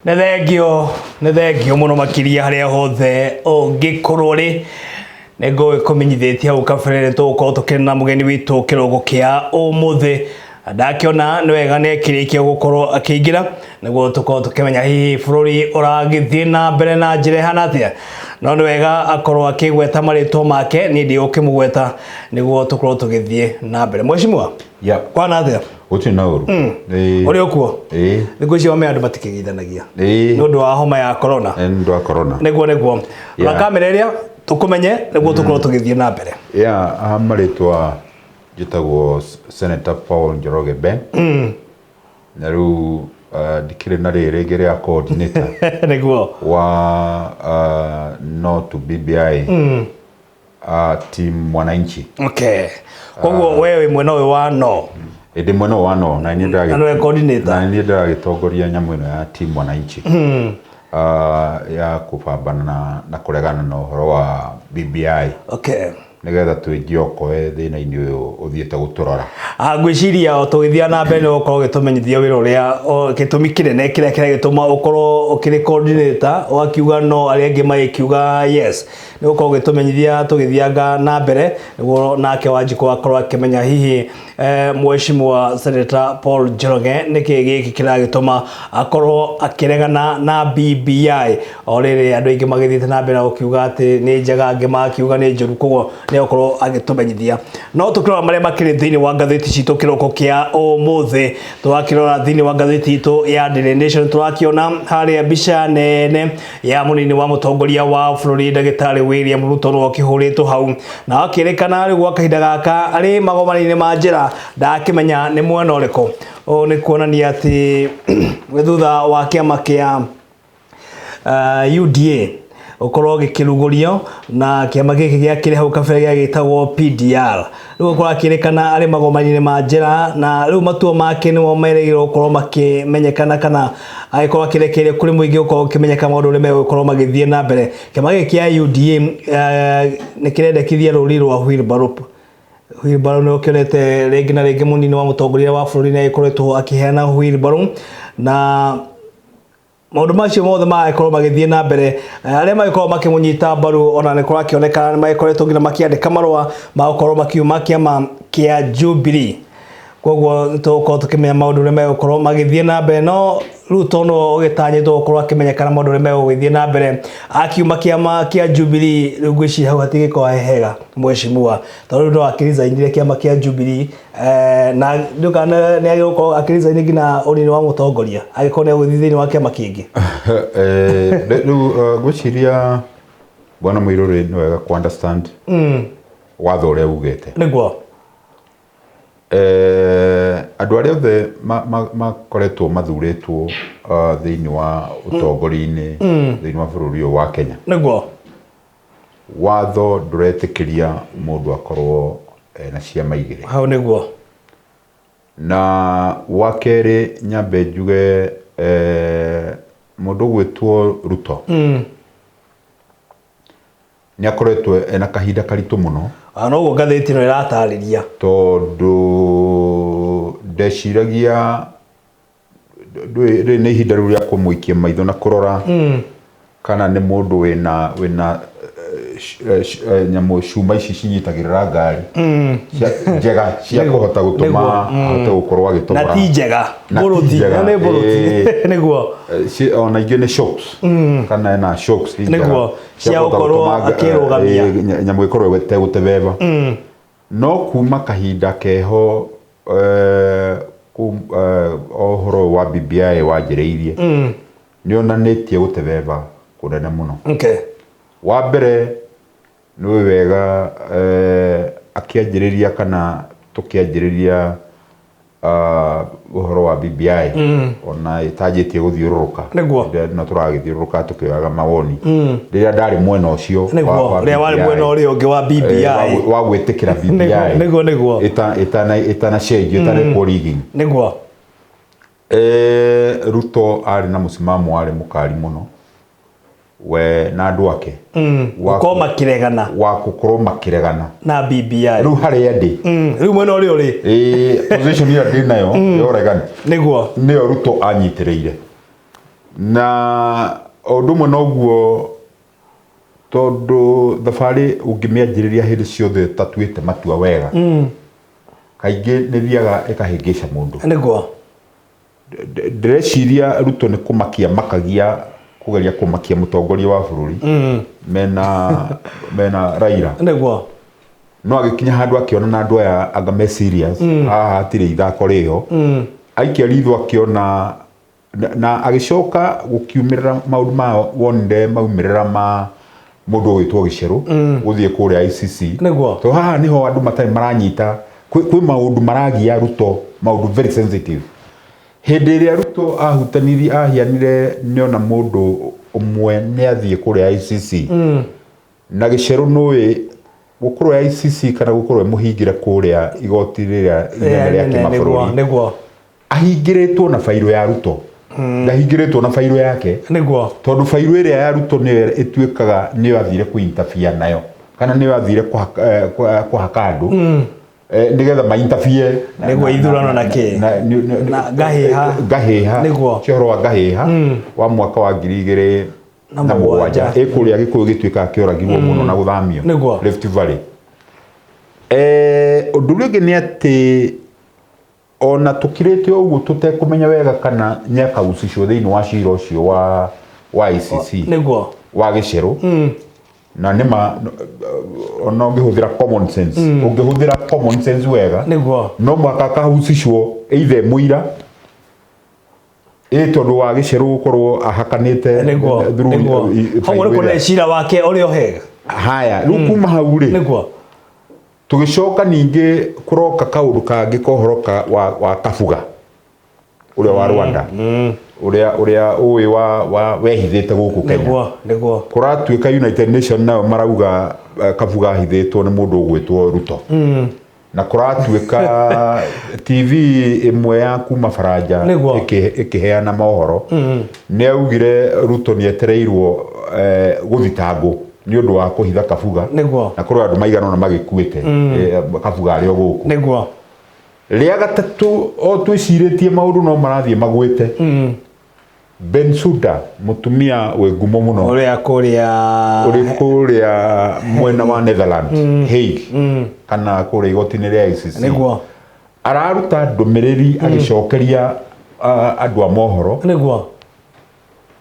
Nĩ thengio, nĩ thengio mũno makĩria harĩa hothe ũngĩkorwo rĩ. Nĩ ngũgĩkũmenyithĩtie hau kabere nĩ tũgũkorwo tũkĩrĩ na mũgeni witũ kĩroko kĩa ũmũthĩ. Ndakĩona nĩ wega nĩ akĩrĩkia gũkorwo akĩingĩra nĩguo tũkorwo tũkĩmenya hihi bũrũri ũragĩthiĩ na mbere na njĩra ĩhana atĩa. No nĩ wega akorwo akĩgweta marĩtwa make, niĩ ndigũkĩmũgweta nĩguo tũkorwo tũgĩthiĩ na mbere. Mheshimiwa, Yeah. kwana atĩa? Gũtirĩ na ũru. Ĩĩ. Ũrĩ okuo? Ĩĩ. Thikũ ici homa ya andũ matikĩgeithanagia. Ĩĩ. Nĩ ũndũ wa homa ya corona. Nĩ ũndũ wa corona. Nĩguo nĩguo. Na kamera ĩrĩa tũkũmenye nĩguo tũkorwo tũgĩthiĩ na mbere. Yeah, haha marĩtwa njĩtagwo Senator Paul Njoroge Ben. Na rĩu ndikĩrĩ na rĩrĩ rĩngĩ rĩa coordinator Nĩguo. wa no to BBI team Mwananchi. Okay. Koguo we wĩ mwena ũyũ wa no. Ĩndĩ mwena ũyũ wa no na niĩ Na nĩwe coordinator. Na niĩ ndĩragĩtongoria nyamũ ĩno ya team Mwananchi. Ya kũbambana na kũregana na ũhoro wa BBI. Okay. Nĩgetha twĩjiokoe thĩna-inĩ ũyũ ũthiĩte gũtũrora. Ngwĩciria o tũgĩthiĩ na mbere nĩ ũgũkorwo ũgĩtũmenyithia wĩra ũrĩa gĩtũmi kĩnene kĩrĩa kĩragĩtũma ũkorwo ũkĩrĩ coordinator ũgakiuga no arĩa angĩ magĩkiuga yes. Nĩ ũgũkorwo ũgĩtũmenyithia tũgĩthianga na mbere nĩguo nake Wanjikũ akorwo akĩmenya hihi Mheshimiwa Senator Paul Njoroge nĩkĩ gĩkĩ kĩragĩtũma akorwo akĩregana na BBI. O rĩrĩ andũ aingĩ magĩthiĩte na mbere na gũkiuga atĩ nĩ njega, angĩ magakiuga nĩ njũru, koguo nĩ egũkorwo agĩtũmenyithia. No tũkĩrora marĩa makĩrĩ thĩinĩ wa ngathĩti citũ kĩroko kĩa ũmũthĩ, tũrakĩrora thĩinĩ wa ngathĩti itũ ya Daily Nation, tũrakĩona harĩa mbica nene ya mũnini wa mũtongoria wa bũrũri ndagĩtarĩ William Ruto nĩwe ũkĩhũrĩtwo hau, na akĩrĩkana rĩu gwa kahinda gaka arĩ magomano-inĩ ma njĩra, ndakĩmenya nĩ mwena ũrĩkũ. Ũũ nĩ kuonania atĩ thutha wa kĩama kĩa UDA ũkorwo gĩkĩrugũrio na kĩama gĩkĩ gĩakĩrĩ hau kabere gĩagĩtagwo PDR. Rĩu kũrakĩrĩkana arĩ magomano-inĩ ma njĩra na rĩu matua make nĩmo merĩgĩrĩirwo gũkorwo makĩmenyekana kana agĩkorwo akĩrekererio kũrĩ mũingĩ gũkorwo ũkĩmenyeka maũndũ ũrĩa megũkorwo magĩthiĩ na mbere. Kĩama gĩkĩ kĩa UDA nĩ kĩrendekithia rũri rwa wheelbarrow. Wheelbarrow nĩ ũkĩonete rĩngĩ na rĩngĩ mũnini wa mũtongoria wa bũrũri nĩ agĩkoretwo akĩheana wheelbarrow na maũndũ macio mothe magagĩkorwo magĩthiĩ na mbere. Arĩa magĩkorwo makĩmũnyita mbaru ona nĩ kũrakĩonekana nĩ magĩkoretwo nginya makĩandĩka marũa ma gũkorwo makiuma kĩama kĩa Jubilee. Koguo nĩ tũgũkorwo tũkĩmenya maũndũ ũrĩa megũkorwo magĩthiĩ na mbere, no Ruto nĩwe ũgĩtanyĩtwo gũkorwo akĩmenyekana maũndũ ũrĩa megũgĩthiĩ na mbere akiuma kĩama kĩa Jubilee. Rĩu ngwĩciria hau hatigĩkorwo he hega mheshimiwa, tondũ rĩu no akĩricainire kĩama kĩa Jubilee. Na ndiũĩ kana nĩ agĩrĩirwo gũkorwo akĩresign nginya ũnini wa mũtongoria angĩkorwo nĩ egũthiĩ thĩinĩ wa kĩama kĩngĩ. Rĩu ngwĩciria bwana Mũirũrĩ nĩ wega kũ understand watho ũrĩa ugĩte. Nĩguo. Andũ arĩa othe makoretwo mathurĩtwo thĩinĩ wa ũtongoria-inĩ thĩinĩ wa bũrũri ũyũ wa Kenya. Nĩguo. Watho ndũretĩkĩria mũndũ akorwo ena ciama igĩrĩ. Hau nĩguo. Na wa kerĩ nyambe njuge mũndũ ũgwĩtwo Ruto nĩ akoretwo ena kahinda karitũ mũno. Ah, noguo ngathĩti ĩno ĩratarĩria. Tondũ ndeciragia rĩrĩ nĩ ihinda rĩu rĩa kũmũikia maitho na kũrora kana nĩ mũndũ wĩna wĩna nyamũ cuma ici cinyitagĩrĩra ngari njega cia kũhota gũtũma ahote gũkorwo agĩtobora. Na ti njega. Na ti Mbũrũti. njega, Nĩ mbũrũti. ĩĩ. Nĩguo. Ona ingĩ nĩ shocks kana ena shocks njega Nĩguo. Cia kũhota gũkorwo gũtũma akĩrũgamia. Nyamũ ĩkorwo ĩtegũtebeba. No kuma kahinda keho o ũhoro ũyũ wa BBI wanjĩrĩirie, nĩ onanĩtie gũtebeba kũnene mũno. Wa mbere nĩ ũĩ wega akĩanjĩrĩria kana tũkĩanjĩrĩria ũhoro wa BBI ona ĩtanjĩtie gũthiũrũrũka. Nĩguo. Hĩndĩ ĩno tũragĩthiũrũrũka tũkĩoyaga mawoni. Rĩrĩa ndarĩ mwena ũcio Nĩguo, wa ũrĩa warĩ BBI. mwena ũrĩa ũngĩ wa BBI. Wa gwĩtĩkĩra BBI. Nĩguo, nĩguo. Ĩtanacenjio, ĩtanekwo rigging. Nĩguo. Ruto arĩ na mũsimamo warĩ mũkali mũno. We na andũ ake. Gũkorwo makĩregana. Wa gũkorwo makĩregana. Na BBI. Rĩu harĩa ndĩ. Rĩu mwena ũrĩa ũrĩ. Ĩĩ, position ĩrĩa ndĩ nayo ya ũregani. Nĩguo. Nĩyo Ruto anyitĩrĩire. Na o ũndũ ũmwe noguo tondũ thabarĩ ũngĩmĩanjĩrĩria hĩndĩ ciothe ũtatuĩte matua wega, kaingĩ nĩ thiaga ĩkahĩngĩca mũndũ. Nĩguo. Ndĩreciria Ruto nĩ kũmakia makagia kũgeria kũmakia mũtongoria wa bũrũri mena Raila. Nĩguo. No agĩkinya handũ akĩona na andũ aya anga me serious, haha hatirĩ ithako rĩho. Aikia ritho akĩona na agĩcoka gũkiumĩrĩra maũndũ ma wonire maumĩrĩra ma mũndũ ũgwĩtwo Gĩcerũ gũthiĩ kũrĩa ICC. Nĩguo. To haha nĩho andũ matarĩ maranyita kwĩ maũndũ maragia Ruto, maũndũ very sensitive. Hĩndĩ ĩrĩa Ruto ahutanirie ahianire nĩona mũndũ ũmwe nĩ athiĩ kũrĩa ICC. Na Gĩcerũ nũĩ gũkorwo ICC kana gũkorwo ĩmũhingĩre kũrĩa igoti rĩrĩa inene rĩa kĩmabũrũri. Nĩguo. Ahingĩrĩtwo na bairũ ya Ruto. Ndahingĩrĩtwo na bairũ yake. Nĩguo. Tondũ bairũ ĩrĩa ya Ruto nĩyo ĩtuĩkaga nĩyo athire kũ-interfere nayo kana nĩyo athire kũhaka andũ nĩgetha ma-interfere Nĩguo ithurano na kĩ? Na ngahĩha. Ngahĩha. Nĩguo. Cia ũhoro wa ngahĩha wa mwaka wa 2007. Ĩ kũrĩa Gĩkũyũ gĩtuĩkaga kĩoragirwo mũno na gũthamio. Nĩguo. Rift Valley. Ũndũ ũrĩa ũngĩ nĩ atĩ ona tũkirĩte ũguo tũtekũmenya wega kana nĩ akahusishwo thĩinĩ wa cira ũcio wa ICC. Nĩguo. Wa Gĩcerũ. Na nĩma ona ũngĩhũthĩra common sense, ũngĩhũthĩra common sense wega. Nĩguo. No mũhaka akahusishwo either mũira ĩ tondũ wa Gĩcerũ gũkorwo ahakanĩte. Nĩguo. Nĩguo. Hau nĩ kuona cira wake ũrĩ o hega. Haya, rĩu kuma hau rĩ. Nĩguo. Tũgĩcoka ningĩ kũroka kaũndũ kangĩ kohoro wa Kabuga ũrĩa wa Rwanda, ũrĩa ũĩ wa wehithĩte gũkũ Kenya. Nĩguo, nĩguo. Kũratuĩka United Nation nao marauga Kabuga ahithĩtwo nĩ mũndũ ũgwĩtwo Ruto. Na kũratuĩka TV ĩmwe ya kuma Faranja ĩkĩheana mohoro, nĩ augire Ruto nĩ etereirwo gũthitangwo nĩ ũndũ wa kũhitha Kabuga. Nĩguo. Na kũrĩ andũ maigana ũna magĩkuĩte Kabuga arĩ o gũkũ. Nĩguo. Rĩa gatatũ o twĩcirĩtie maũndũ no marathiĩ magwĩte. Bensouda mũtumia wĩ ngumo mũno ũrĩa kũrĩa ũrĩ kũrĩa mwena wa Netherlands, Hague, kana kũrĩa igoti-inĩ rĩa ICC. Nĩguo. Araruta ndũmĩrĩri agĩcokeria andũ a mohoro. Nĩguo.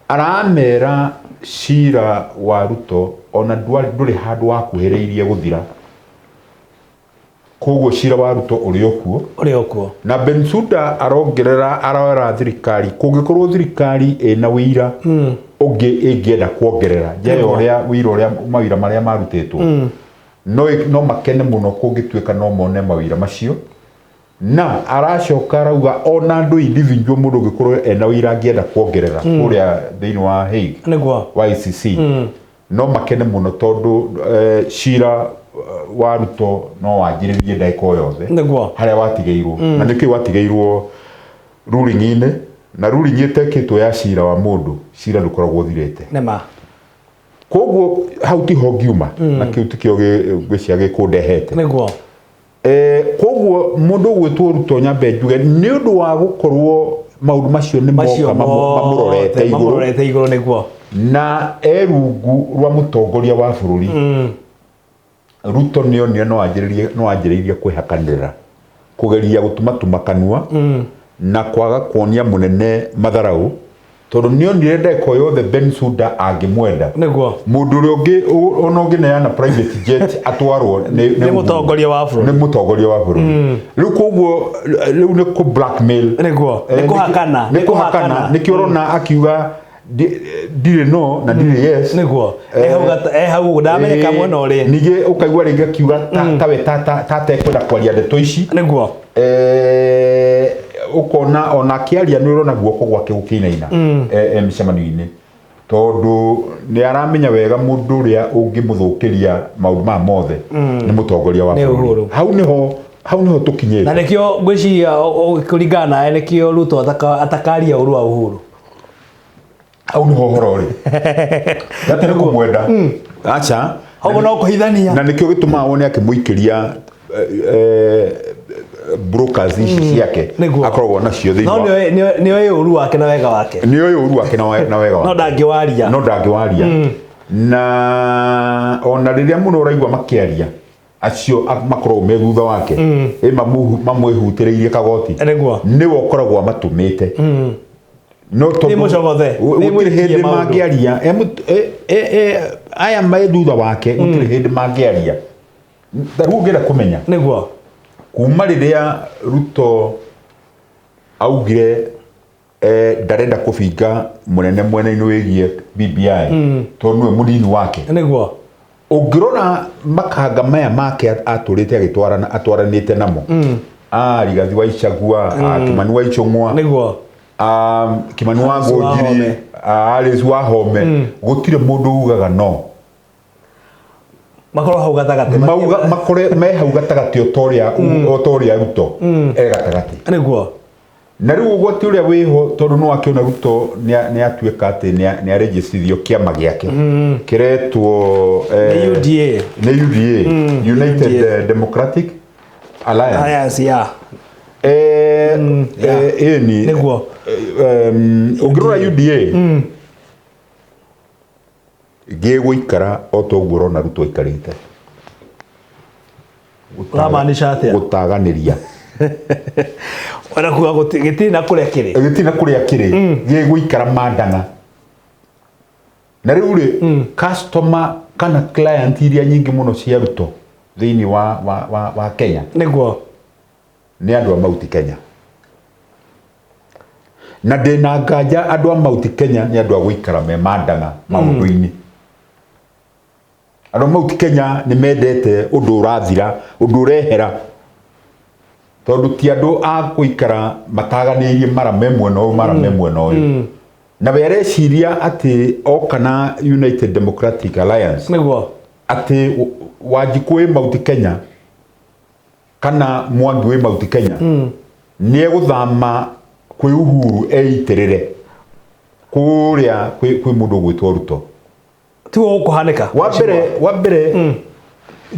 Aramera cira wa Ruto ona ndũrĩ handũ wakuhĩrĩirie gũthira. Koguo cira wa Ruto ũrĩ o kuo. Ũrĩ o kuo. Na Bensouda arongerera arora thirikari kũngĩkorwo thirikari ĩna wĩira ũngĩ ĩngĩenda kuongerera nja ya ũrĩa wĩira ũrĩa mawĩra marĩa marutĩtwo. No makene mũno kũngĩtuĩka no mone mawĩra macio. Na aracoka arauga ona andũ individual mũndũ ũngĩkorwo ena wĩira angĩenda kuongerera kũrĩa thĩinĩ wa Hague. Nĩguo. Wa ICC. No makene mũno tondũ cira wa Ruto no wanjĩrĩrie ndagĩka o yothe. Nĩguo. Harĩa watigĩirwo. Na nĩkĩo watigĩirwo ruling-inĩ, na ruling ĩtekĩtwo ya cira wa mũndũ, cira ndũkoragwo ũthirĩte. Nĩma. Koguo hau tiho ngiuma, na kĩu tikĩo ngwĩciria gĩkũndehete. Nĩguo. Koguo mũndũ ũgwĩtwo Ruto nyambe njuge nĩ ũndũ wa gũkorwo maũndũ macio nĩ moka mamũrorete igũrũ. Mamũrorete igũrũ nĩguo. Na e rungu rwa mũtongoria wa bũrũri. Ruto nĩonire no anjĩrĩirie kwĩhakanĩrĩra, kũgeria gũtumatuma kanua na kwaga kuonia mũnene matharau, tondũ nĩonire ndagĩka o yothe Bensouda angĩmwenda. Nĩguo. Mũndũ ũrĩa ũngĩ ona ũngĩneana private jet atwarwo nĩ mũtongoria wa bũrũri. Nĩ mũtongoria wa bũrũri. Rĩu koguo rĩu nĩ kũ blackmail. Nĩguo. Nĩ kũhakana. Nĩ kũhakana. Nĩkĩo ũrona akiuga ndirĩ no na ndirĩ yes. Nĩguo. Hau ndamenyeka mwena ũrĩa. Ningĩ ũkaigua rĩngĩ akiuga tawe tatekwenda kwaria ndeto ici. Nĩguo. Ũkona ona akĩaria nĩ ũrona guoko gwake gũkĩinaina mĩcemanio-inĩ, tondũ nĩ aramenya wega mũndũ ũrĩa ũngĩmũthũkĩria maũndũ maya mothe nĩ mũtongoria wa bũrũri. Hau nĩho tũkinyĩte. Na nĩkĩo ngwĩciria kũringana nawe nĩkĩo Ruto atakaria ũru wa Uhuru. Hau nĩho ũhoro ũrĩ. Gatirĩ kũmwenda. Aca. Hau no kũhithania. Na nĩkĩo gĩtũmaga wone akĩmũikĩria brokers ici ciake akoragwo nacio thĩinĩ No nĩoĩ ũru wake na wega wake. Nĩoĩ ũru wake na wega wake, no ndangĩwaria. No ndangĩwaria. Na ona rĩrĩa mũno ũraigua makĩaria, acio makoragwo me thutha wake ĩ mamwĩhutĩrĩirie kagoti, nĩwe ũkoragwo amatũmĩte. No tondũ mũcogothe. Gũtirĩ hĩndĩ mangĩaria aya me thutha wake, gũtirĩ hĩndĩ mangĩaria. Ta rĩu ũngĩenda kũmenya, kuma rĩrĩa Ruto augire ndarenda kũbinga mũnene mwena-inĩ wĩgiĩ BBI tondũ nĩwe mũnini wake, ũngĩrora makanga maya make atũrĩte agĩtwarana atwaranĩte namo, Rigathi wa Icagua, Kimani wa Ichung'wa, Kimani wa Ngũnjiri, Alice Wahome, gũtirĩ mũndũ ugaga no. Makorwo hau gatagatĩ. Mauga makore me hau gatagatĩ o ta ũrĩa Ruto e gatagatĩ. Na rĩu ũgwati ũrĩa wĩho, tondũ nĩ wakĩona Ruto nĩ atuĩka atĩ nĩ arejistithio kĩama gĩake kĩretwo Nĩ UDA. Nĩ UDA, United UDA. Democratic Alliance. Alliance, yeah. Ĩni. Ũngĩrora UDA gĩgũikara o ta ũguo ũrona Ruto aikarĩte. Ũramaanisha atĩa? Gũtaganĩria. Ona kuga gĩtirĩ na kũrĩa kĩrĩ. Gĩtirĩ na kũrĩa kĩrĩ, gĩgũikara mandana. Na rĩu rĩ, customer kana client iria nyingĩ mũno cia Ruto thĩinĩ wa Kenya nĩ andũ a Mount Kenya, na ndĩna nganja andũ a Mount Kenya nĩ andũ a gũikara me mandana maũndũ-inĩ. Andũ a Mount Kenya nĩ mendete ũndũ ũrathira, ũndũ ũrehera, tondũ ti andũ a gũikara mataganĩirie, mara me mwena ũyũ, mara me mwena ũyũ. Na we areciria atĩ oka na United Democratic Alliance, atĩ Wanjikũ wĩ Mount Kenya kana Mwangi wĩ Mount Kenya nĩ egũthama kwĩ Uhuru eitĩrĩre kũrĩa kwĩ mũndũ ũgwĩtwo Ruto. Tiguo gũkũhanĩka. Wa mbere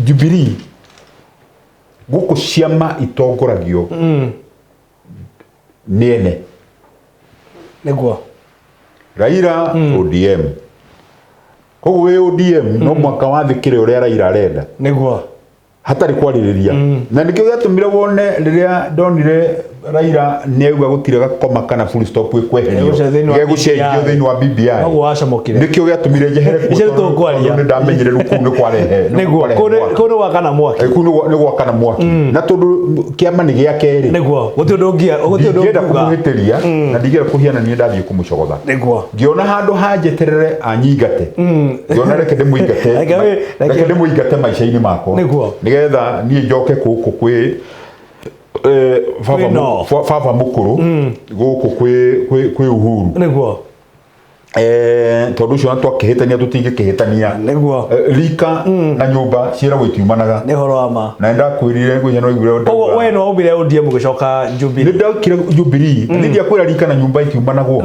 Jubilee, gũkũ ciama itongoragio nĩ ene. Raila ODM, koguo wĩ ODM no mwaka wathĩkĩre ũrĩa Raila arenda hatarĩ kwarĩrĩria. Na nĩkĩo gĩatũmire wone rĩrĩa ndonire Raila nĩ auga gũtirĩ gakoma kana full stop ĩkweherio, Gegũcenjio thĩinĩ wa gegũcenjio BBI. Thĩinĩ wa BBI. Noguo wacamũkire. Nĩkĩo gĩatũmire njehere kuo, Icio tondũ tũkwaria. nĩ ndamenyire rĩu kũu nĩ kwarehe nĩ kwarehe mwaki. Kũu nĩ gwakana mwaki. Kũu nĩ gwakana mwaki, na tondũ kĩama nĩ gĩa kerĩ, Gũtirĩ ũndũ ũngia, gũtirĩ ũndũ ndingĩenda ũngiuga. kũmũhĩtĩria na ndingĩenda kũhiana niĩ ndathiĩ kũmũcogotha. Ngĩona handũ hanjeterere anyingate, ngĩona reke ndĩmũingate, reke ndĩmũingate maica-inĩ makwa, nĩgetha niĩ njoke gũkũ kwĩ baba Kwĩ no. Baba mũkũrũ gũkũ kwĩ Uhuru. Tondũ ũcio na twakĩhĩtania tũtingĩkĩhĩtania. Rika na nyũmba ciĩragwo itiumanaga. Nĩ ũhoro wa ma. Na nĩndakwĩrire ngwĩciria no ũiguire. Koguo we no waumire ODM ũgĩcoka Nĩ Jubilee? Ndokire Jubilee, nĩ ndiakwĩra rika na nyũmba itiumanagwo.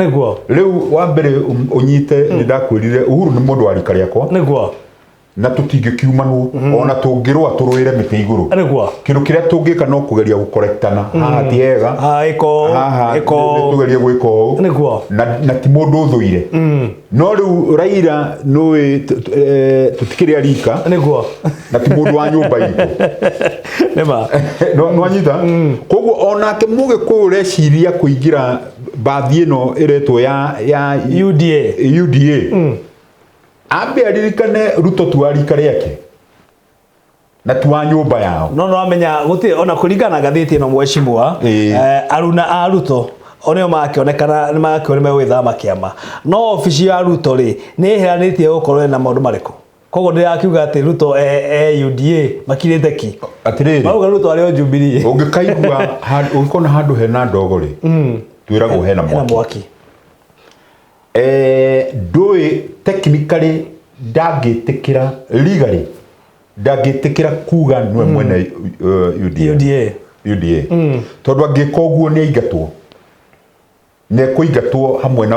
Rĩu wa mbere ũnyite nĩ ndakwĩrire Uhuru nĩ mũndũ wa rika rĩakwa na tũtingĩkiumanwo ona tũngĩrũa tũrũĩre mĩtĩ igũrũ. Kĩndũ kĩrĩa tũngĩka no kũgeria gũkorektana, haha ti hega, Ah, ĩko haha ĩko nĩ tũgerie gwĩka ũũ. Na ti mũndũ ũthũire, no rĩu Raila nũĩ tũtikĩrĩ a rika na ti mũndũ wa nyũmba itũ. Nĩma. Nwanyita koguo onake mũgĩkũyũ ũreciria kũingĩra bathi ĩno ĩretwo ya UDA. UDA, ambe aririkane Ruto ti wa rika rĩake na ti wa nyũmba yao. No no amenya gũtirĩ ona kũringana na ngathĩti ĩno, mheshimiwa, aruna a Ruto onio makĩonekana nĩ makĩo nĩ megwĩthama kĩama, no obici ya Ruto rĩ nĩ ĩheranĩtie gũkorwo ĩna maũndũ marĩkũ? Koguo ndĩrakiuga atĩ Ruto e UDA makirĩte ki. Atĩrĩrĩ, Marauga Ruto arĩ o Jubilee. Ũngĩkaigua ũngĩkona handũ hena ndogo rĩ, twĩragwo hena hena mwaki. Mwaki. Ndũĩ technically ndangĩtĩkĩra, legally ndangĩtĩkĩra kuga nĩwe mwene UDA. UDA. UDA, tondũ angĩka ũguo nĩ aingatwo, nĩ ekũingatwo hamwe na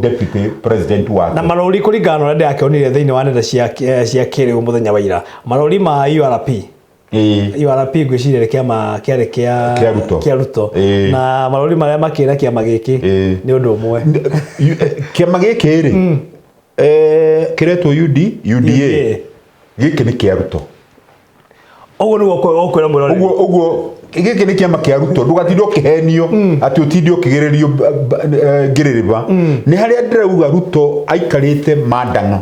deputy president wake. Na marũri, kũringana na ũrĩa ndĩrakĩonire thĩinĩ wa nenda cia kĩrĩu mũthenya wa ira, marũri ma URP. URP ngwĩciria nĩ kĩama kĩarĩ kĩa Kĩa Ruto. kĩa Ruto. Ĩĩ. Na marũri marĩa makĩra kĩama gĩkĩ nĩ ũndũ ũmwe. Kĩama gĩkĩ rĩ, kĩretwo UD UDA. UDA. Gĩkĩ nĩ kĩa Ruto. Ũguo nĩguo ũkwĩra mwĩroreri. Ũguo ũguo gĩkĩ nĩ kĩama kĩa Ruto, ndũgatinde ũkĩhenio atĩ ũtinde ũkĩgererio ngĩrĩrĩba. Nĩ harĩa ndĩrauga Ruto aikarĩte mandang'a,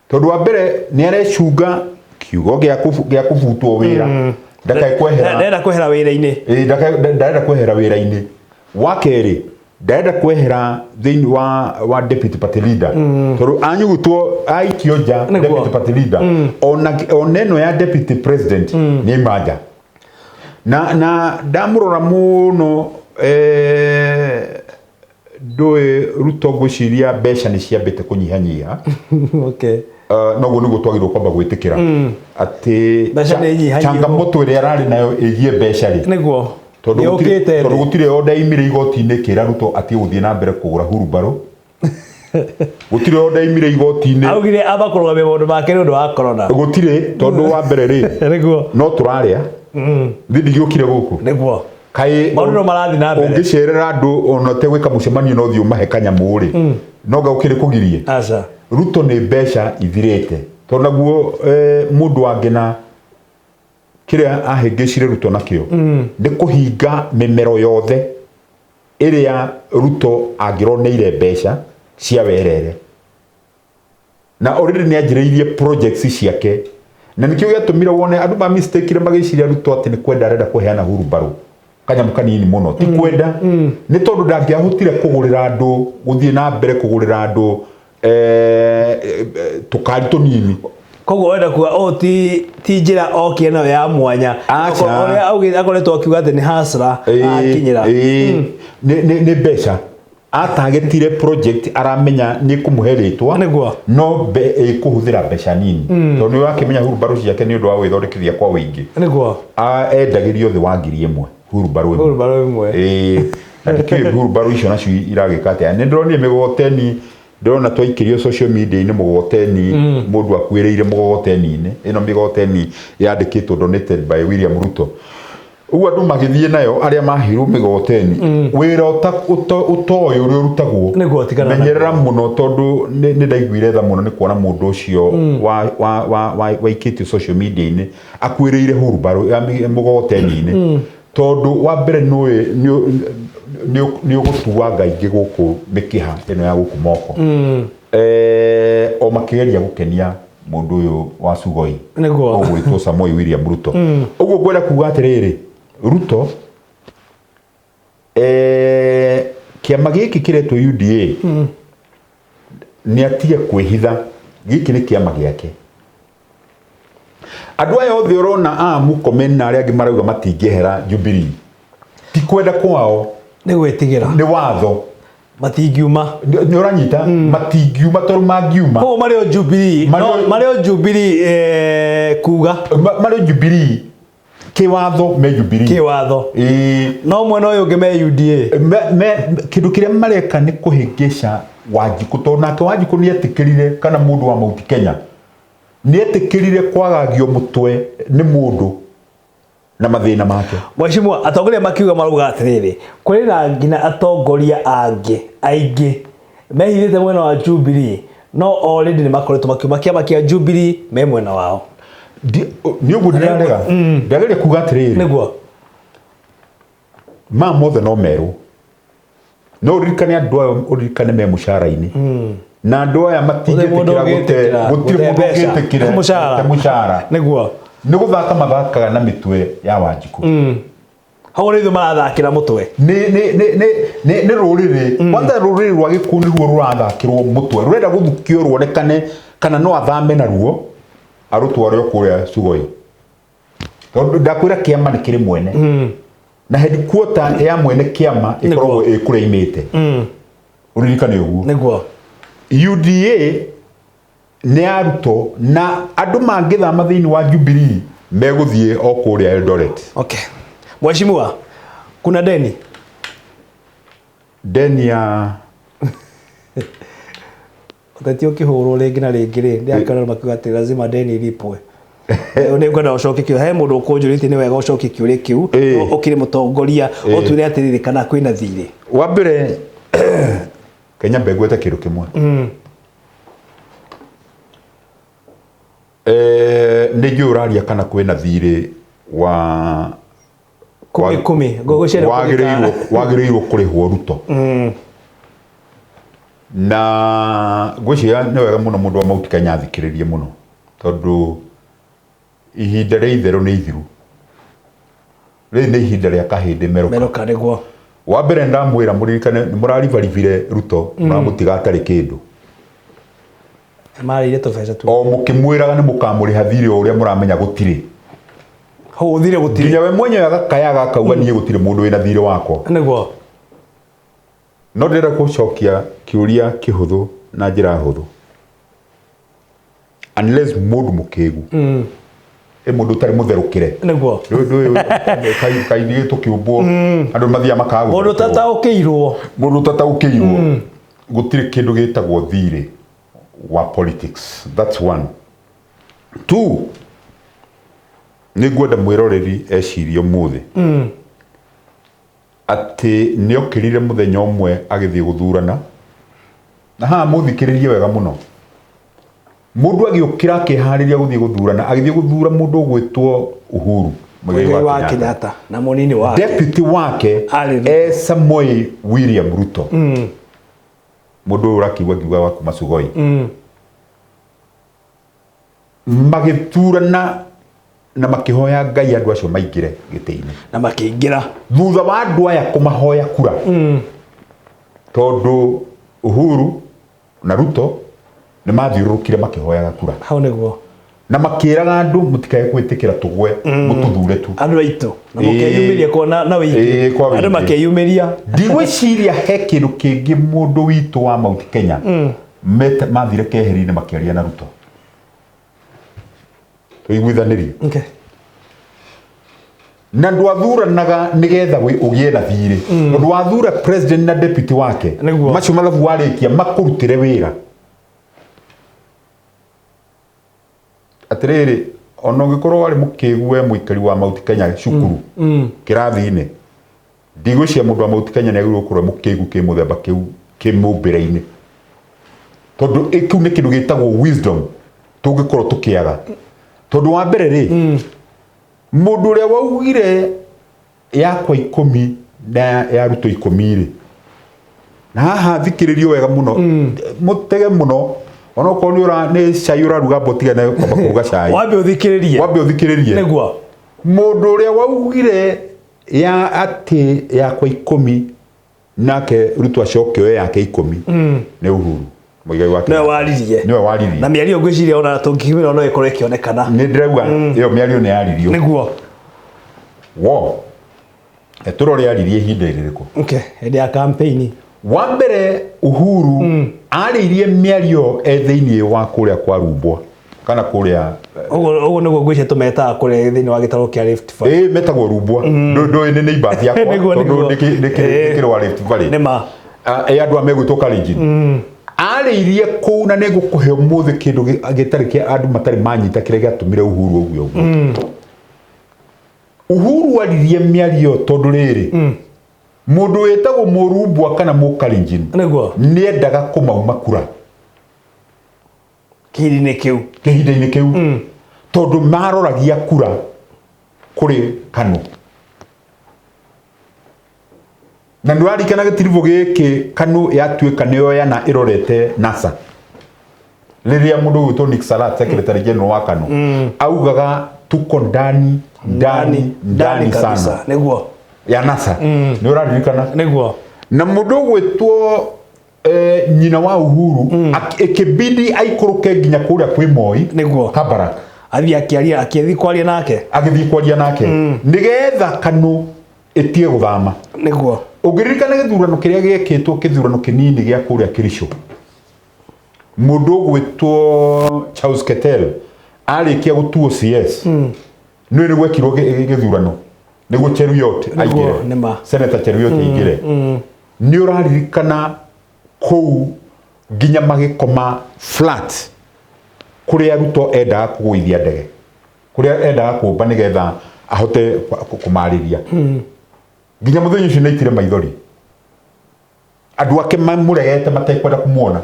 tondũ wa mbere nĩ arecunga kiugo gĩa kũbutwo wĩra, ndakae kwehera. Ndenda kwehera wĩra-inĩ. Ĩĩ, ndarenda kwehera wĩra-inĩ. Wa kerĩ, ndarenda kwehera thĩinĩ wa deputy party leader, tondũ anyugutwo aikio nja deputy party leader, ona ĩno ya deputy president nĩ aima nja. Na ndamũrora mũno, ndũĩ Ruto ngwĩciria mbeca nĩ ciambĩte kũnyihanyiha. Noguo nĩguo twagĩrĩirwo kwamba gwĩtĩkĩra atĩ Mbeca nĩ inyihanyihu. Changamoto ĩrĩa ararĩ nayo ĩgiĩ mbeca rĩ, tondũ Nĩ gũtirĩ ũkĩte tondũ thĩ. Gũtirĩ order imire igoti-inĩ kĩra Ruto atige gũthiĩ na mbere kũgũra hurumbarũ. Gũtirĩ order imire igoti-inĩ. Augire amba kũrũgamia maũndũ make nĩ ũndũ wa corona. Gũtirĩ, tondũ wa mbere rĩ, no tũrarĩa thĩ ndigĩũkire gũkũ. Kaĩ Maũndũ no marathiĩ na mbere. Ũngĩcerera andũ ona ũtegwĩka mũcemanio no ũthiĩ ũmahe kanyamũ rĩ, no nga ũkĩrĩ kũgirie. Aca. Ruto nĩ mbeca ithirĩte, tondũ naguo mũndũ wangĩ na kĩrĩa ahĩngĩcire Ruto nakĩo nĩ kũhinga mĩmero yothe ĩrĩa Ruto angĩroneire mbeca cia werere, na already nĩ anjĩrĩirie projects ciake, na nĩkĩo gĩatũmire wone andũ ma mistake magĩciria Ruto atĩ nĩ kwenda arenda kũheana hurumbarũ kanyamũ kanini mũno. Ti kwenda, nĩ tondũ ndangĩahotire kũgũrĩra andũ, gũthiĩ na mbere kũgũrĩra andũ tũkari tũnini. Koguo wenda kuga ũũ ti njĩra okire nayo ya mwanya? Aca. Ũrĩa augĩte akoretwo akiuga atĩ nĩ hasra akinyĩra. Ĩĩ, nĩ mbeca atagetire project aramenya nĩ kũmũhe rĩtwa, no ĩkũhũthĩra mbeca nini, tondũ nĩ ũrakĩmenya hurumbarũ ciake nĩ ũndũ wa gwĩthondekithia kwa ũingĩ. Endagĩrio thĩ wa 1000 hurumbarũ ĩmwe. Hurumbarũ ĩmwe. Ĩĩ, na ndikĩũĩ hurumbarũ icio nacio iragĩka atĩa. Nĩ ndĩronire mĩgogoteni, ndĩrona twaikĩrio social media-inĩ mũgogoteni, mũndũ akuĩrĩire mũgogoteni-inĩ. Ĩno mĩgogoteni yandĩkĩtwo "Donated by William Ruto". Ũguo andũ magĩthiĩ nayo arĩa maheirwo mĩgogoteni, wĩra ũtoĩ ũrĩa ũrutagwo. Nĩguo, tigana naguo. Menyerera mũno, tondũ nĩ ndaiguire tha mũno nĩ kuona mũndũ ũcio waikĩtio social media-inĩ akuĩrĩire hurumbarũ ya mũgogoteni-inĩ, tondũ wa mbere nĩũĩ nĩ ũgũtuanga ingĩ gũkũ mĩkiha ĩno ya gũkũ moko, o makĩgeria gũkenia mũndũ ũyũ wa Sugoi ũgwĩtwo Samoei William Ruto. Ũguo ngwenda kuga atĩrĩrĩ, Ruto, kĩama gĩkĩ kĩretwo UDA nĩ atige kwĩhitha, gĩkĩ nĩ kĩama gĩake. Andũ aya othe ũrona a Murkomen na arĩa angĩ marauga matingĩehera Jubilee, ti kwenda kwao. Nĩ gwĩtigĩra. Nĩ watho. Matingiuma. Nĩ ũranyita, matingiuma, tondũ mangiuma Koguo marĩ o Jubilee. Marĩ No, marĩ o Jubilee, kuga Marĩ o Jubilee kĩwatho, me Jubilee. Kĩwatho. Ĩĩ. No mwena ũyũ ũngĩ me UDA. Kĩndũ kĩrĩa mareka nĩ kũhĩngĩca Wanjikũ, tondũ nake Wanjikũ nĩ etĩkĩrire, kana mũndũ wa Mount Kenya nĩ etĩkĩrire kwagagio mũtwe nĩ mũndũ na mathĩna make. Mheshimiwa, atongoria makiuga marauga atĩrĩrĩ, kũrĩ na nginya atongoria angĩ aingĩ mehithĩte mwena wa Jubilee, no already nĩ makoretwo makiuma kĩama kĩa Jubilee me mwena wao. Nĩ ũguo ndĩrarega, ndageria kuga atĩrĩrĩ, ma mothe no merwo, no ũririkane andũ aya, ũririkane me mũcara-inĩ, na andũ aya matingĩtĩkĩra gũte, ũngĩtĩkĩra gũtirĩ gũte mũndũ mbeca. ũngĩtĩkĩra Mũcara. gũte mũcara. Nĩ gũthaka mathakaga na mĩtwe ya Wanjikũ. Hau nĩ ithuĩ marathakĩra mũtwe. Nĩ rũrĩrĩ kwanza, rũrĩrĩ rwa Gĩkũyũ nĩruo rũrathakĩrwo mũtwe, rũrenda gũthukio ruonekane kana no athame naruo arũtware o kũrĩa Sugoi, tondũ ndakwĩra kĩama nĩ kĩrĩ mwene, na headquarter ya mwene kĩama ĩkoragwo ĩ kũrĩa imĩte. Ũririkane ũguo. UDA nĩ ya Ruto, na andũ mangĩthama thĩinĩ wa Jubilee megũthiĩ o kũrĩa Eldoret. Okay, Mheshimiwa, kuna deni. Deni ya Ũteti ũkĩhũrwo rĩngĩ na rĩngĩ rĩ, ndĩrakĩona makiuga atĩ lazima deni ilipwe. Nĩ ngwenda ũcokie kĩu. He mũndũ ũkũnjũrĩtie nĩ wega ũcokie kĩũria kĩu. Ũkĩrĩ mũtongoria, ũtwĩre atĩrĩrĩ kana kwĩna thirĩ. Wa mbere Kenya mbegwete kĩndũ kĩmwe. Nĩ njũĩ ũraria kana kwĩna thirĩ wa Kumi kumi. Ngũkũ ciarĩ wagĩrĩirwo wagĩrĩirwo kũrĩhwo Ruto. Na ngwĩciria nĩ wega mũno mũndũ wa Mount Kenya athikĩrĩrie mũno tondũ ihinda rĩa itherũ nĩ ithiru. Rĩrĩ nĩ ihinda rĩa kahĩndĩ merũka. Merũka nĩguo. Wa mbere ndamwĩra mũririkane nĩ mũraribaribire Ruto mũramũtiga atarĩ kĩndũ. Marĩire tũbeca tu. O mũkĩmwĩraga nĩ mũkamũrĩha thirĩ o ũrĩa mũramenya gũtirĩ. Hau thirĩ gũtirĩ. Nginya we mwenyewe agakayaga akauga niĩ gũtirĩ mũndũ wĩna thirĩ wakwa. Nĩguo. No ndĩrenda gũcokia kĩũria kĩhũthũ na njĩra hũthũ. Unless mũndũ mũkĩgu. Ĩ mũndũ ũtarĩ mũtherũkĩre. Nĩguo. Ndũĩ kainĩ tũkĩũmbwo andũ mathiaga makaga Mũndũ gũtherũkĩrwo. ũtataũkĩirwo. Mũndũ ũtataũkĩirwo. Gũtirĩ kĩndũ gĩtagwo thirĩ wa politics. That's one. Two, nĩ ngwenda mwĩroreri ecirie ũmũthĩ atĩ nĩ okĩrire mũthenya ũmwe agĩthiĩ gũthurana na haha mũthikĩrĩrie wega mũno. Mũndũ agĩũkĩra akĩharĩria gũthiĩ gũthurana, agĩthiĩ gũthura mũndũ ũgwĩtwo Uhuru Muigai wa Kenyatta na mũnini wake. Deputy wake Arĩ Ruto. e Samoei William Ruto. Mũndũ ũyũ ũrakiuga ngiuga wa kuma Sugoi. Magĩthurana na makĩhoya Ngai andũ acio maingĩre gĩtĩ-inĩ. Na makĩingĩra. Thutha wa andũ aya kũmahoya kura. Tondũ Uhuru na Ruto nĩ mathiũrũrũkire makĩhoyaga kura. Hau nĩguo. Na makĩraga andũ mũtikae gwĩtĩkĩra tũgwe mũtũthure tu. Andũ aitũ. Na mũkeyumĩria kwa na wĩingĩ. Kwa wĩingĩ. Andũ makeyumĩria. Ndigwĩciria he kĩndũ kĩngĩ mũndũ witũ wa Mount Kenya mathire keheri-inĩ makĩaria na Ruto. Tũiguithanĩrie. Okay. Na ndwathuranaga nĩgetha ũgĩe na thirĩ. Tondũ wathura president na deputy wake. Nĩguo. Macio mathabu warĩkia makũrutĩre wĩra. Atĩrĩrĩ, ona ũngĩkorwo warĩ mũkĩgu we mũikari wa Mount Kenya cukuru kĩrathi-inĩ, ndigwĩciria mũndũ wa Mount Kenya nĩ agĩrĩirwo gũkorwo e mũkĩgu kĩmũthemba kĩu kĩmũmbĩre-inĩ. Tondũ kĩu nĩ kĩndũ gĩtagwo wisdom tũngĩkorwo tũkĩaga. Tondũ wa mbere rĩ, mũndũ ũrĩa waugire yakwa 10 na ya Ruto 10 rĩ, na haha thikĩrĩrio wega mũno, mũtege mũno, onokorwo nĩ cai ũraruga mbotiga na kwamba kũruga cai. Wambe ũthikĩrĩrie. Wambe ũthikĩrĩrie. Nĩguo. Mũndũ ũrĩa waugire ya atĩ yakwa 10 nake Ruto acoke oe yake 10 nĩ Uhuru Muigai wa Nĩwe Kenyatta. waririe. Nĩwe waririe. Na mĩario ngwĩciria ona tũngĩkĩmĩra no ĩkorwo ĩkĩonekana. Nĩ ndĩrauga ĩyo mĩario nĩ yaririo. Nĩguo. Wo. Tũrore aririe ihinda rĩrĩkũ? Okay, hĩndĩ ya campaign. Wa mbere Uhuru arĩirie mĩario e thĩinĩ wa kũrĩa kwa Rumbwa kana kũrĩa Ũguo nĩguo ngwĩciria tũmetaga kũrĩa thĩinĩ wa gĩtarũ kĩa Rift Valley. Ĩĩ metagwo Rumbwa. Ndũĩ nĩ neighbors yakwa Nĩguo, tondũ nĩguo. nĩ kĩrĩ wa Rift Valley. Nĩ ma. Ĩ andũ a megwĩtwo Kalenjin. Arĩirie kũu na nĩ ngũkũhe ũmũthĩ kĩndũ gĩtarĩ kĩa andũ matarĩ manyita kĩrĩa gĩatũmire Uhuru auge ũguo. Uhuru aririe mĩario tondũ rĩrĩ, mũndũ wĩtagwo Mũrumbwa kana Mũkalenjin Nĩguo. nĩendaga kũmauma kura Kĩhinda-inĩ kĩu. Kĩhinda-inĩ kĩu. Tondũ maroragia kura kũrĩ KANU. Na nĩũraririkana gĩtiribũ gĩkĩ KANU yatuĩka nĩyo yana ĩrorete NASA. Rĩrĩa mũndũ ũgwĩtwo Nick Salat, Secretary General wa KANU, augaga tuko ndani, ndani, ndani sana. Kabisa. Nĩguo. Ya NASA. Nĩ ũraririkana? Nĩguo. Na mũndũ ũgwĩtwo nyina wa Uhuru ĩkĩbidi aikũrũke nginya kũrĩa kwĩ Moi. Nĩguo. Kabarak. Athiĩ akĩaria, akĩthiĩ kwaria nake. Agĩthiĩ kwaria nake. Nĩgetha KANU ĩtige gũthama. Nĩguo. Ũngĩririkana gĩthurano kĩrĩa gĩekĩtwo, gĩthurano kĩnini gĩa kũrĩa Kericho. Mũndũ ũgwĩtwo Charles Ketel arĩkia gũtuo CS. Nĩ nĩ gwekirwo gĩthurano. Nĩguo Cheruiyot Nĩguo, aingĩre. nĩma. Senator Cheruiyot aingĩre. Nĩ ũraririkana kũu nginya magĩkoma flat kũrĩa Ruto endaga kũgũithia ndege. Kũrĩa endaga kũmba nĩgetha ahote kũmarĩria. Nginya mũthenya ũcio nĩaitire maithori. Andũ ake mamũregete matekwenda kũmuona.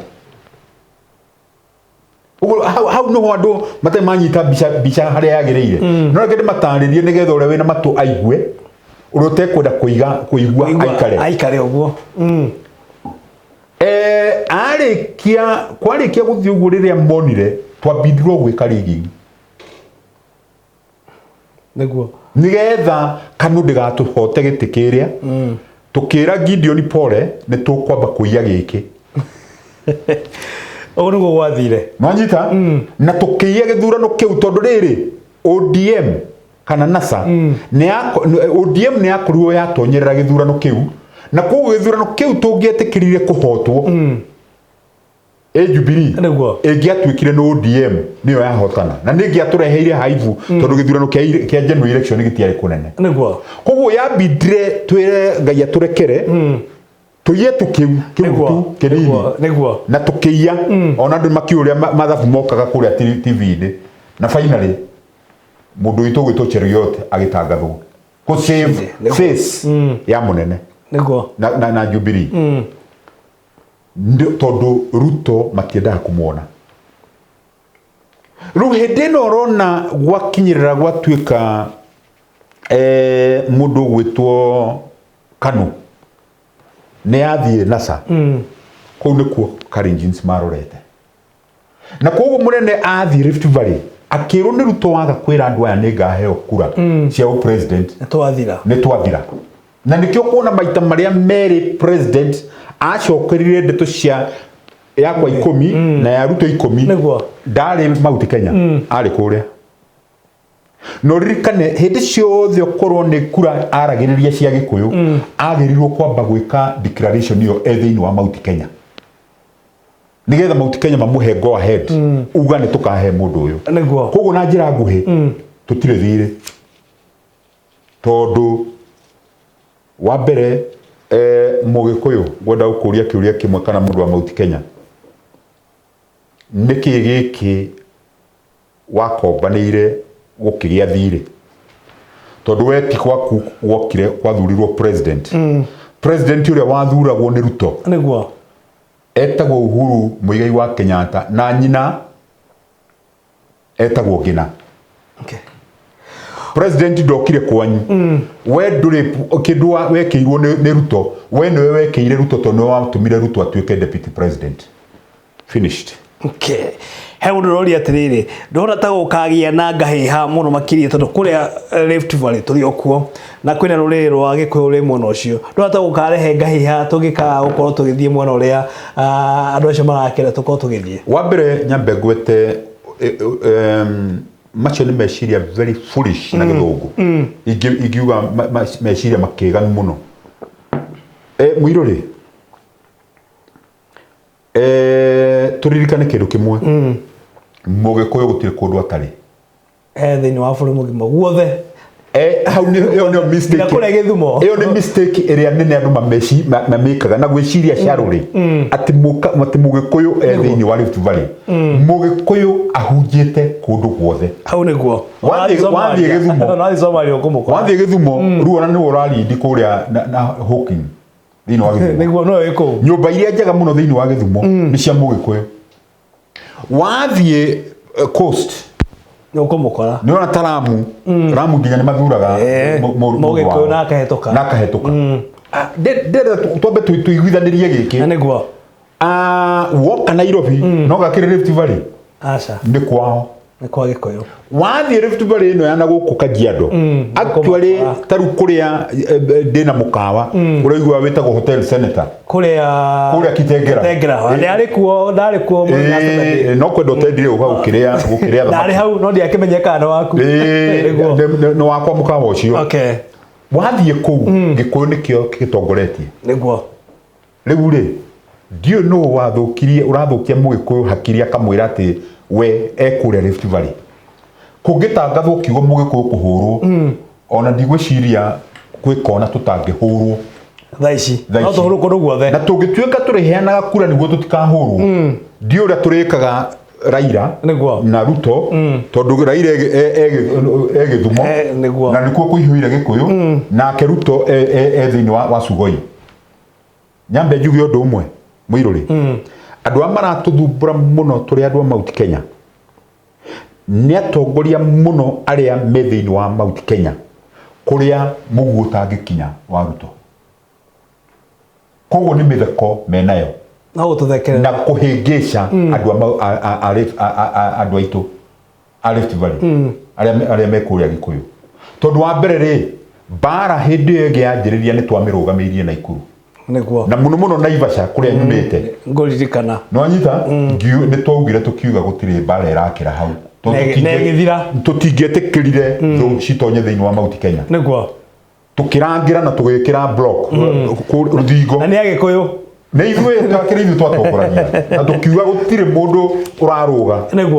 Ũguo hau nĩho andũ matarĩ manyita mbica mbica harĩa yagĩrĩire. No reke ndĩmatarĩrie nĩgetha ũrĩa wĩna matũ aigue, ũrĩa ũtekwenda kũiga kũigua aikare. Aikare ũguo. Arĩkia kwarĩkia gũthiĩ ũguo rĩrĩa monire twambindirwo gwĩka rigging. Nĩguo. Nĩgetha Kanu ndĩgatũhote gĩtĩ kĩrĩa. Tũkĩra Gideon pole nĩ tũkwamba kũiya gĩkĩ. Ũguo nĩguo gwathire. Nwanyita? Na tũkĩiya gĩthurano kĩu tondũ rĩrĩ ODM kana NASA ODM nĩ yakorirwo yatonyerera gĩthurano kĩu na koguo gĩthurano kĩu tũngĩetĩkĩrire kũhotwo ĩ Jubilee Nĩguo. ĩngĩatuĩkire nĩ ODM nĩyo yahotana na nĩ ĩngĩatũreheire haibu tondũ gĩthurano kĩa general election gĩtiarĩ kũnene. Nĩguo. Koguo yambindire twĩre Ngai atũrekere tũiye tu kĩu kĩu tu kĩnini. Nĩguo. Na tũkĩiya ona andũ makiũria mathabu mokaga kũrĩa TV-inĩ na finally mũndũ witũ ũgwĩtwo Cheruiyot agĩtangathwo kũ save Nĩguo. face ya mũnene Nĩguo. na Jubilee. Tondũ Ruto matiendaga kũmuona. Rĩu hĩndĩ ĩno ũrona gwakinyĩrĩra gwatuĩka mũndũ ũgwĩtwo Kanu nĩ athiĩ NASA. Kũu nĩkuo Kalenjins marorete. Na koguo mũnene athiĩ Rift Valley akĩrwo nĩ Ruto waga kwĩra andũ aya nĩ ngaheo kura cia president Nĩ twathira. Nĩ twathira. Na nĩkĩo kuona maita marĩa merĩ president acokerire ndeto cia yakwa 10 na ya Ruto 10. Nĩguo. Ndarĩ Mount Kenya, arĩ kũrĩa. Na ũririkane hĩndĩ ciothe okorwo nĩ kura aragĩrĩria cia Gĩkũyũ, agĩrĩirwo kwamba gwĩka declaration ĩyo e thĩinĩ wa Mount Kenya nĩgetha Mount Kenya mamũhe go ahead, uga nĩ tũkahe mũndũ ũyũ. Nĩguo. Koguo na njĩra nguhĩ tũtirĩ thirĩ tondũ wa mbere Mũgĩkũyũ ngwenda gũkũria kĩũria kĩmwe kana mũndũ wa Mount Kenya, nĩkĩ gĩkĩ wakombanĩire gũkĩgĩa thirĩ? Tondũ we ti gwaku gwokire gwathurirwo president. President ũrĩa wathuragwo nĩ Ruto Nĩguo. etagwo Uhuru Muigai wa Kenyatta na nyina etagwo Ngina. President ndokire kwanyu. We ndũrĩ kĩndũ wekĩirwo nĩ Ruto. We nĩwe wekĩire Ruto tondũ nĩwe watũmire Ruto atuĩke deputy president. Finished. Okay. He mũndũ ũroria atĩrĩrĩ, ndona ta gũkagĩa na ngahĩha mũno makĩria tondũ kũrĩa Rift Valley tũrĩ o kuo na kwĩna rũrĩrĩ rwa Gĩkũyũ rwĩ mwena ũcio, ndona ta gũkarehe ngahĩha tũngĩkaga gũkorwo tũgĩthiĩ mwena ũrĩa andũ acio marakĩenda tũkorwo tũgĩthiĩ? Wa mbere nyambe ngwete macio nĩ meciria very foolish na gĩthũngũ. Ingiuga meciria makĩganu mũno. Mũirũ rĩ, tũririkane kĩndũ kĩmwe. Mũgĩkũyũ gũtirĩ kũndũ atarĩ. Thĩinĩ wa bũrũri mũgima guothe. Hau nĩ ĩyo nĩyo mistake. Nginya kũrĩa Gĩthumo. Ĩyo nĩ mistake ĩrĩa nene andũ mamĩkaga na gwĩciria carũrĩ atĩ atĩ Mũgĩkũyũ e thĩinĩ wa Rift Valley. Mũgĩkũyũ ahunjĩte kũndũ guothe. Hau nĩguo. Wathiĩ Gĩthumo. Wathiĩ Somalia ũkũmũkora. Wathiĩ Gĩthumo, rĩu ona nĩwe ũrarindi kũrĩa na Hawking thĩinĩ wa Gĩthumo. Nĩguo, no wĩ kũu. Nyũmba iria njega mũno thĩinĩ wa Gĩthumo nĩ cia Mũgĩkũyũ. Wathiĩ coast Nĩ ũkũmũkora. Nĩ ona ta Lamu. Lamu nginya nĩ mathuraga mũndũ Mũgĩkũyũ wao. na akahĩtũka. Na akahĩtũka. Ndĩrenda twambe tũiguithanĩrie gĩkĩ. Na nĩguo. Woka Nairobi, no gakĩrĩ Rift Valley. Aca. Nĩ kwao. Nĩ kwa Gĩkũyũ. Wathiĩ Rift Valley ĩno ya na gũkũ Kajiado. Actually, Nĩkũmakora. ta rĩu kũrĩa ndĩna mũkawa, ũraigua wĩtagwo Hotel Senator. Kũrĩa Kũrĩa Kitengela. Kitengela. Ndarĩ kuo, ndarĩ kuo mũthenya wa Saturday. No kwenda ũtendire ũka gũkĩrĩa Ndarĩ thamaki. hau no ndiakĩmenyeka nĩ waku. Nĩguo. Nĩ wakwa mũkawa ũcio. Wathiĩ kũu, Gĩkũyũ nĩkĩo gĩtongoretie. Nĩguo. Rĩu rĩ, ndiũĩ nũ wathũkirie, ũrathũkia Mũgĩkũyũ hakiri akamwĩra atĩ we ekũrĩa Rift Valley. Kũngĩtangathwo kiugo Mũgĩkũyũ kũhũrwo, ona ndigwĩciria gwĩ kona tũtangĩhũrwo. Thaa ici. Thaa No ici. tũhũrwo kũndũ guothe. Na tũngĩtuĩka tũrĩheanaga kura nĩguo tũtikahũrwo, ndiũĩ ũrĩa tũrĩkaga Raila Nĩguo. na Ruto, tondũ Raila e Gĩthumo. Nĩguo. Na nĩkuo kũihũire Gĩkũyũ, nake Ruto e thĩinĩ wa Sugoi. Nyambe njuge ũndũ ũmwe, mũirũrĩ, andũ aya maratũthumbũra mũno tũrĩ andũ a Mount Kenya nĩ atongoria mũno arĩa me thĩinĩ wa Mount Kenya, kũrĩa mũguo ũtangĩkinya wa Ruto. Koguo nĩ mĩtheko menayo no gũtũthekerera na kũhĩngĩca andũ a mau- a- a- a Rift- a- a- a- andũ aitũ a Rift Valley, arĩa me kũrĩa Gĩkũyũ, tondũ wa mbere rĩ, mbara hĩndĩ ĩyo ĩngĩ yanjĩrĩria nĩ twamĩrũgamĩirie Naikuru na mũno mũno Naivasha kũrĩa nyumĩte. Ngũririkana. Nĩwanyita? Nĩ twaugire tũkiuga gũtirĩ mbara ĩrakĩra hau. Tondũ Na ĩgĩthira. Tũtingĩetĩkĩrire thũ citonye thĩinĩ wa Mount Kenya. Tũkĩrangĩra na tũgĩkĩra block rũthingo. Na nĩ Agĩkũyũ. Nĩ ithuĩ twakĩrĩ, ithuĩ twatongoragia na tũkiuga gũtirĩ mũndũ ũrarũga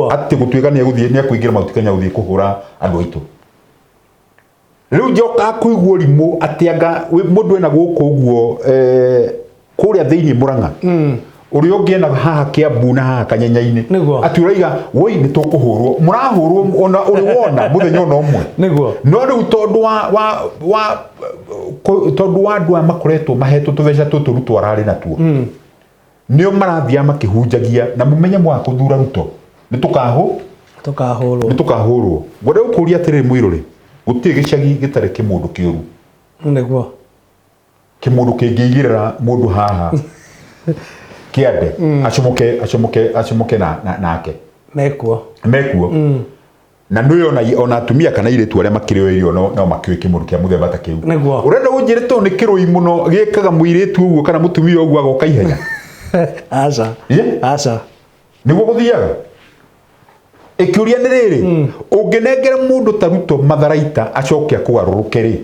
atĩ gũtuĩka nĩ egũthiĩ, nĩ ekũingĩra Mount Kenya gũthiĩ kũhũra andũ aitũ. Rĩu njokaga kũigua ũrimũ atĩ anga mũndũ ena gũkũ ũguo, kũrĩa thĩinĩ Mũrang'a, ũrĩa ũngĩ ena haha Kĩambu na haha Kanyenya-inĩ, atĩ ũraiga woi nĩ tũkũhũrwo, mũrahũrwo ona ũrĩ wona mũthenya ona ũmwe. No rĩu tondũ wa wa wa tondũ wa andũ aya makoretwo mahetwo tũbeca tũtũ Ruto ararĩ natuo, nĩo marathiaga makĩhunjagia na mũmenye mwaga kũthura Ruto nĩ tũkahũ Tũkahũrwo. Nĩ tũkahũrwo. Ngwenda gũkũria atĩrĩrĩ mũirũrĩ, gũtirĩ gĩcagi gĩtarĩ kĩmũndũ kĩũru. Kĩmũndũ kĩngĩigĩrĩra mũndũ haha kĩande, acomoke acomoke acomoke na nake. Mekuo. Mekuo. Na nĩwe ona atumia kana airĩtu arĩa makĩrĩ o irio no makĩũĩ kĩmũndũ kĩa mũthemba ta kĩu. Ũrenda gũnjĩra tondũ nĩ kĩrũi mũno gĩkaga mũirĩtu ũguo kana mũtumia ũguo agoka ihenya? Aca. Aca. Nĩguo gũthiaga. Ĩkĩũria nĩ rĩrĩ, ũngĩnengera mũndũ ta Ruto matharaita acoke akũgarũrũke rĩ,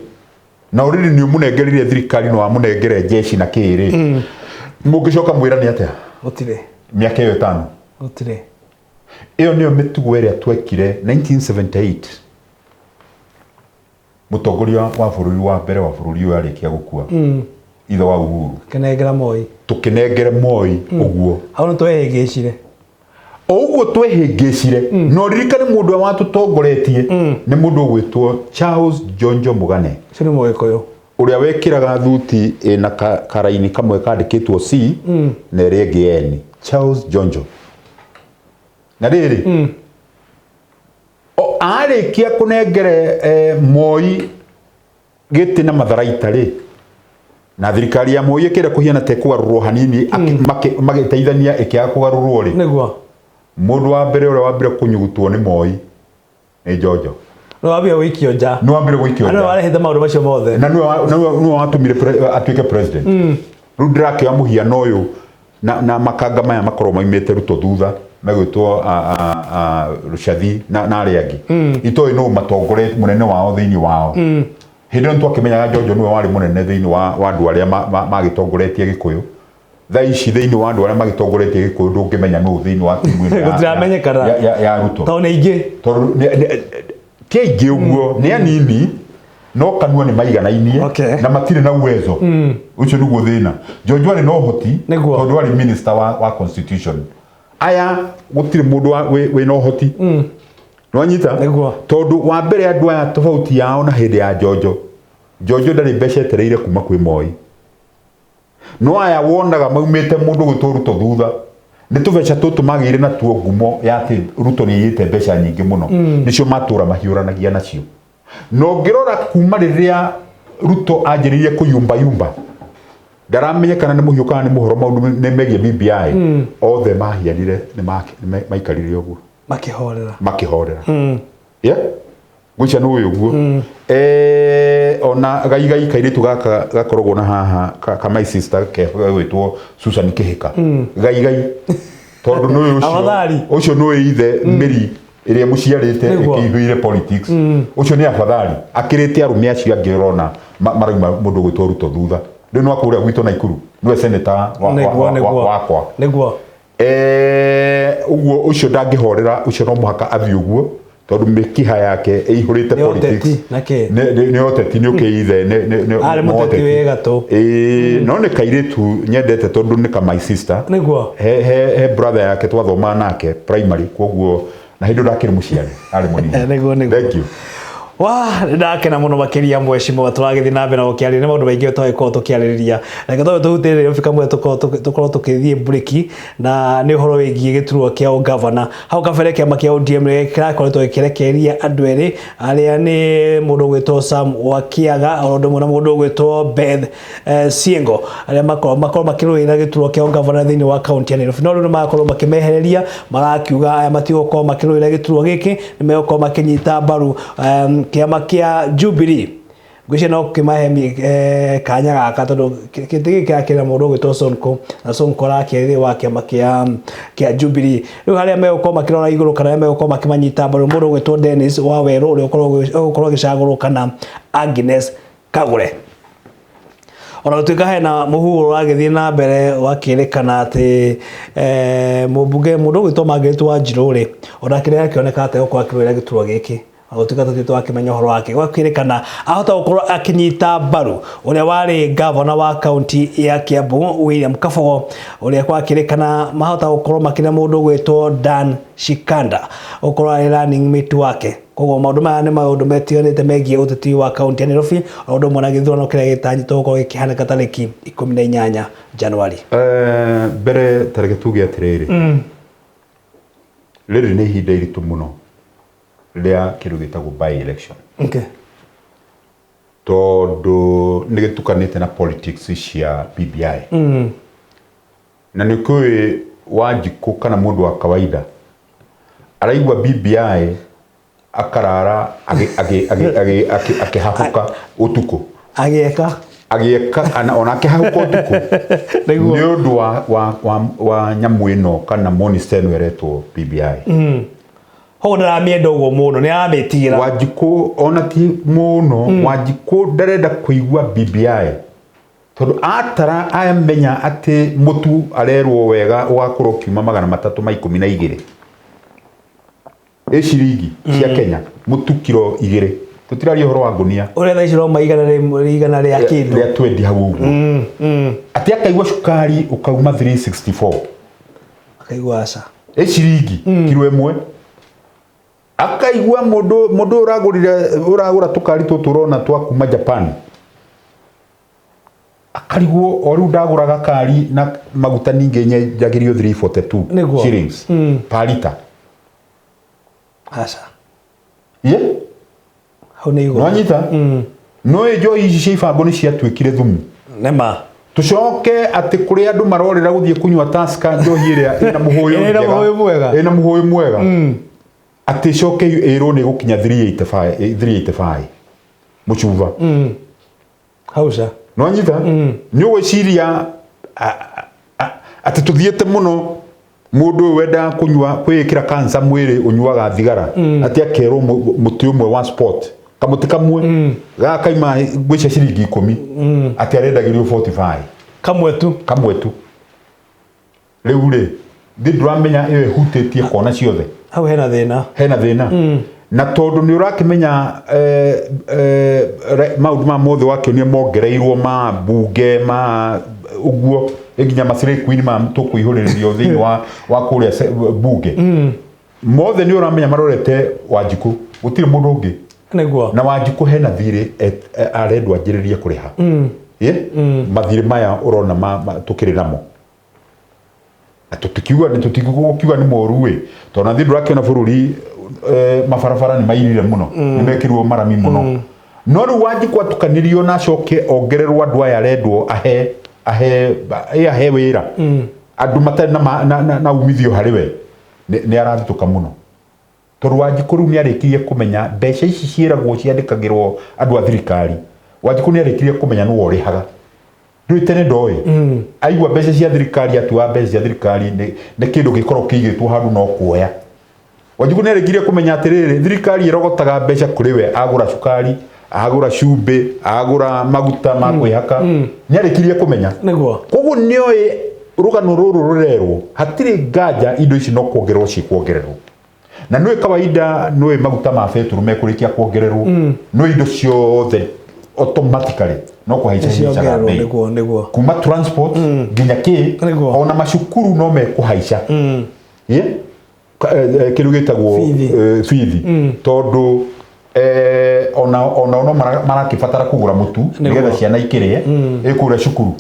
na ũrĩrĩ nĩ ũmũnengerire thirikari na wamũnengere jeshi na kĩĩ rĩ, mũngĩcoka mwĩrane atĩa? Gũtirĩ. Mĩaka ĩyo 5. Gũtirĩ. Ĩyo nĩyo mĩtugo ĩrĩa twekire 1978, mũtongoria wa bũrũri wa mbere wa bũrũri ũyũ arĩkia gũkua, ithe wa Uhuru. Kĩnengera Moi. Tũkĩnengere Moi ũguo. Hau nĩ twehĩngĩcire. O ũguo twehĩngĩcire, na ũririkane mũndũ ũrĩa watũtongoretie nĩ mũndũ ũgwĩtwo Charles Njonjo Mũgane. Ũcio nĩ Mũgĩkũyũ. Ũrĩa wekĩraga thuti ĩna karaini kamwe kandĩkĩtwo C na ĩrĩa ĩngĩ N. Charles Njonjo. Na rĩrĩ, o arĩkia kũnengere Moi gĩtĩ na matharaita rĩ, na thirikari ya Moi ĩkĩenda kũhiana ta ĩkũgarũrwo hanini, magĩteithania ĩkĩaga kũgarũrwo rĩ, mũndũ wa mbere ũrĩa wambire kũnyugutwo nĩ Moi nĩ Njonjo. Nĩ wambire gũikio nja. Nĩ wambire gũikio nja. Nĩ warehete maũndũ macio mothe. Na nĩwe watũmire atuĩke president. Rĩu ndĩrakĩoya mũhiano ũyũ na makanga maya makorwo maimĩte Ruto thutha megwĩtwo Rushathi na arĩa angĩ, itoĩ nũ matongoretie mũnene wao thĩinĩ wao. Hĩndĩ ĩyo nĩtwakĩmenyaga Njonjo nĩwe warĩ mũnene thĩinĩ wa andũ arĩa magĩtongoretie Gĩkũyũ. Thaa ici thĩinĩ wa andũ arĩa magĩtongoretie Gĩkũyũ ndũngĩmenya nũ thĩinĩ wa timu ĩno Gũtiramenyekana. ya Ruto. Tondũ nĩ aingĩ. Tondũ ti aingĩ ũguo, nĩ anini, no kanua nĩ maiganainie na matirĩ na uwezo. Ũcio nĩguo thĩna. Njonjo arĩ na ũhoti tondũ arĩ minister wa constitution. Aya gũtirĩ mũndũ wĩna ũhoti. Nĩwanyita? Tondũ wa mbere andũ aya tofauti yao na hĩndĩ ya Njonjo, Njonjo ndarĩ mbeca etereire kuma kwĩ Moi. No aya wonaga maumĩte mũndũ gwĩtwo Ruto thutha, nĩ tũbeca tũtũ magĩire natuo ngumo ya atĩ Ruto nĩ aiyĩte mbeca nyingĩ mũno, nĩcio matũra mahiũranagia nacio. Na ũngĩrora kuma rĩrĩa Ruto anjĩrĩirie kũyumbayumba, ndaramenya kana nĩ mũhiũ kana nĩ mũhoro maũndũ nĩ megiĩ BBI, othe mahianire nĩ maikarire ũguo. Makĩhorera. Makĩhorera. Yeah? Ngwĩciria nĩ ũĩ ũguo. Ona gaigai kairĩtu gaka gakoragwo na haha ka my sister gegwĩtwo Susan Kĩhĩka. Gaigai. Tondũ nĩ ũyũ ũcio. Afadhali. Ũcio nĩ ũĩ ithe mĩri ĩrĩa mũciarĩte ĩkĩihũire politics. Ũcio nĩ afadhali. Akĩrĩte arũme acio angĩ ũrona marauma mũndũ ũgwĩtwo Ruto thutha. Rĩu nĩ wakũrĩa gwitũ Naikuru. Nĩwe senator wakwa. Ũguo ũcio ndangĩhorera, ũcio no mũhaka athiĩ ũguo. Tondũ mĩkiha yake ĩihũrĩte Nĩ ũteti, politics. na kĩ? Nĩ ũteti, nĩ ũkĩithe Arĩ mũteti wĩ gatũ. Ĩĩ, no nĩ kairĩtu nyendete tondũ nĩ ka my sister. He brother yake twathomaga nake primary, koguo na hĩndĩ ndakĩrĩ mũciari, arĩ mũnini. Nĩguo. Thank you. Wa ndakena mũno makĩria mheshimiwa, tũragĩthiĩ na mbere na gũkĩarĩria nĩ maũndũ maingĩ twagĩkorwo tũkĩarĩrĩria. Reke twambe tũhutĩrĩrie kamwe, tũkorwo tũkĩthiĩ mburĩki, na nĩ ũhoro wĩgiĩ gĩturwa kĩa ũgavana. Hau kabere kĩama kĩa ODM kĩrakoretwo gĩkĩrekereria andũ erĩ arĩa nĩ mũndũ ũgwĩtwo Sam Wakiaga o ũndũ ũmwe na mũndũ ũgwĩtwo Beth Siengo, arĩa makorwo makĩrũĩrĩra gĩturwa kĩa ũgavana thĩinĩ wa kaunti ya Nairobi. No rĩu nĩ marakorwo makĩmehereria, marakiuga aya matigũkorwo makĩrũĩrĩra gĩturwa gĩkĩ, nĩ megũkorwo makĩnyita mbaru kĩama kĩa Jubilee. Ngwĩciria no kĩmahe kanya gaka tondũ kĩtĩ gĩkĩ kĩrakĩrĩra mũndũ ũgwĩtwo Sonko, na Sonko arakĩrĩ wa kĩama kĩa Jubilee. Rĩu harĩa megũkorwo makĩrora igũrũ kana harĩa megũkorwo makĩmanyita mbaru mũndũ ũgwĩtwo Dennis Wawerũ ũrĩa ũgũkorwo agĩcagũrwo kana Agnes Kagure. Ona gũtuĩka hena mũhuhu ũragĩthiĩ na mbere wakĩrĩkana atĩ mũmbunge mũndũ ũgwĩtwo Margaret Wanjirũ rĩ, onake nĩ akĩoneka atĩ egũkorwo akĩrũĩra gĩturwa gĩkĩ. Gũtuĩka tũtirĩ twakĩmenya ũhoro wake, gwakĩrĩkana ahota gũkorwo akĩnyita mbaru ũrĩa warĩ gavana wa kaunti ya Kiambu William Kabogo, ũrĩa gwakĩrĩkana mahota gũkorwo makĩrĩa mũndũ ũgwĩtwo Dan Shikanda gũkorwo arĩ running mate wake. Koguo maũndũ maya nĩ maũndũ metiganĩte megiĩ ũteti wa kaunti ya Nairobi, o ũndũ ũmwe na gĩthurano kĩrĩa gĩtanyĩtwo gũkorwo gĩkĩhanĩka tarĩki 18 Januari. Mbere tareke tuge atĩrĩrĩ, rĩrĩ nĩ ihinda iritũ mũno rĩa kĩndũ gĩtagwo by election. Tondũ nĩ gĩtukanĩte na politics cia BBI. Na nĩ kũĩ Wanjikũ kana mũndũ wa kawaida araigua BBI akarara akĩhahũka ũtukũ. Agĩeka. Agĩeka, ona akĩhahũka ũtukũ. Nĩ ũndũ wa nyamũ ĩno kana monster ĩno ĩretwo BBI. Ho ndaramĩenda ũguo mũno, nĩ aramĩtigĩra. Wanjikũ ona ti mũno, Wanjikũ ndarenda kũigua BBI. Tondũ atara amenya atĩ mũtu arerwo wega ũgakorwo ũkiuma 312. Ĩ ciringi cia Kenya, mũtu kiro 2. Tũtiraria ũhoro wa ngũnia. Ũrĩa thaa ici ũrauma igana rĩa kĩndũ. Rĩa 20 hau ũguo. Atĩ akaigua cukari ũkauma 364. Akaigua aca. Ĩ ciringi kiro 1. Akaigua mũndũ ũragũra tũkari tũtũ ũrona twa kuma Japan. Akarigwo o rĩu ndagũra gakari na maguta ningĩ nyenjagĩrio 342 shillings per liter. Aca. Ye? Hau nĩ igũrũ. Nwanyita? No ĩ njohi ici cia ibango nĩ ciatuĩkire thumu. Nĩma. Tũcoke atĩ kũrĩa andũ marorĩra gũthiĩ kũnyua Tusker njohi ĩrĩa ĩna mũhũyũ Ĩna njega. mũhũyũ mwega. Ĩna mũhũyũ mwega. Atĩ coke ĩrwo nĩ gũkinya 385, 385. Mũcuba. Hauca. Nwanyita? Nĩ ũgwĩciria atĩ tũthiĩte mũno mũndũ ũyũ wendaga kũnyua kwĩĩkĩra cancer mwĩrĩ ũnyuaga thigara atĩ akerwo mũtĩ ũmwe wa sport kamũtĩ kamwe gaka kaima ngwĩcia ciringi 10 atĩ arendagĩrio 45. Kamwe tu. Kamwe tu. Rĩu rĩ thĩ ndũramenya ĩyo ĩhutĩtie kona ciothe. Hau hena thĩna. Hena thĩna. Na tondũ nĩ ũrakĩmenya maũndũ ma mothe wakĩonia mongereirwo ma mbunge ma ũguo nginya macirĩ ma tũkũihũrĩrĩrio thĩinĩ wa kũrĩa mbunge. Mothe nĩ ũramenya marorete Wanjikũ, gũtirĩ mũndũ ũngĩ. Nĩguo. Na Wanjikũ hena thirĩ arendwo anjĩrĩrie kũrĩha. Mathirĩ maya ũrona tũkĩrĩ namo. Na tũtikiuga nĩ tũtigũkiuga nĩ moru ĩ, tondũ na thĩ ndũrakĩona bũrũri mabarabara nĩ mairire mũno, nĩ mekĩrirwo marami mũno. No rĩu Wanjikũ atukanĩrio na acoke ongererwo andũ aya arendwo ahe wĩra. Andũ matarĩ na umithio harĩ we, nĩ arathitũka mũno. Tondũ Wanjikũ rĩu nĩ arĩkirie kũmenya mbeca ici ciĩragwo ciandĩkagĩrwo andũ a thirikari. Wanjikũ nĩ arĩkirie kũmenya nĩwe ũrĩhaga. Ndũĩ tene ndoĩ. Aigua mbeca cia thirikari, atua mbeca cia thirikari nĩ kĩndũ gĩkoragwo kĩigĩtwo handũ no kuoya. Wanjikũ nĩ arĩkirie kũmenya atĩrĩrĩ, thirikari ĩrogotaga mbeca kũrĩ we, agũra cukari, agũra cumbĩ, agũra maguta ma kwĩhaka. Nĩ arĩkirie kũmenya. Nĩguo. Koguo nĩoĩ rũgano rũrũ rũrerwo, hatirĩ nganja indo ici no kuongererwo cikuongererwo. Na nĩ kawaida nĩ maguta ma betũrũ mekũrĩkia kuongererwo, nĩ indo ciothe automatically no kũhaica haicaga Ciongererwo bei. Nĩguo nĩguo. Kuma transport nginya kĩ. Nĩguo. Ona macukuru no mekũhaica. Yeah? Kĩndũ gĩtagwo Bithi. Bithi, tondũ ona no marakĩbatara kũgũra mũtu nĩgetha ciana ikĩrĩe ĩ kũrĩa cukuru,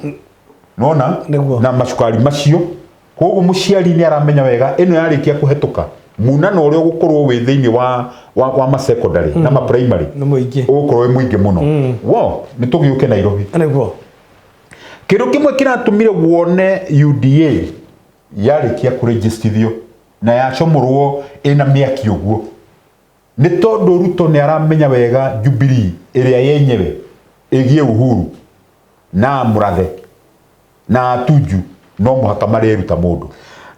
nona. Na macukari macio, koguo mũciari nĩ aramenya wega ĩno yarĩkia kũhetũka munano ũrĩa ũgũkorwo wĩ thĩinĩ wa ma secondary na ma primary Nĩ mũingĩ. Ũgũkorwo wĩ mũingĩ mũno. Wo nĩ tũgĩũke Nairobi. Kĩndũ kĩmwe kĩratũmire wone UDA yarĩkia kũrĩnjĩstithio na yacomorwo ĩna mĩaki ũguo nĩ tondũ Ruto nĩ aramenya wega Jubilee ĩrĩa yenyewe ĩgiĩ Uhuru na Mũrathe na Tuju no mũhaka mareruta mũndũ.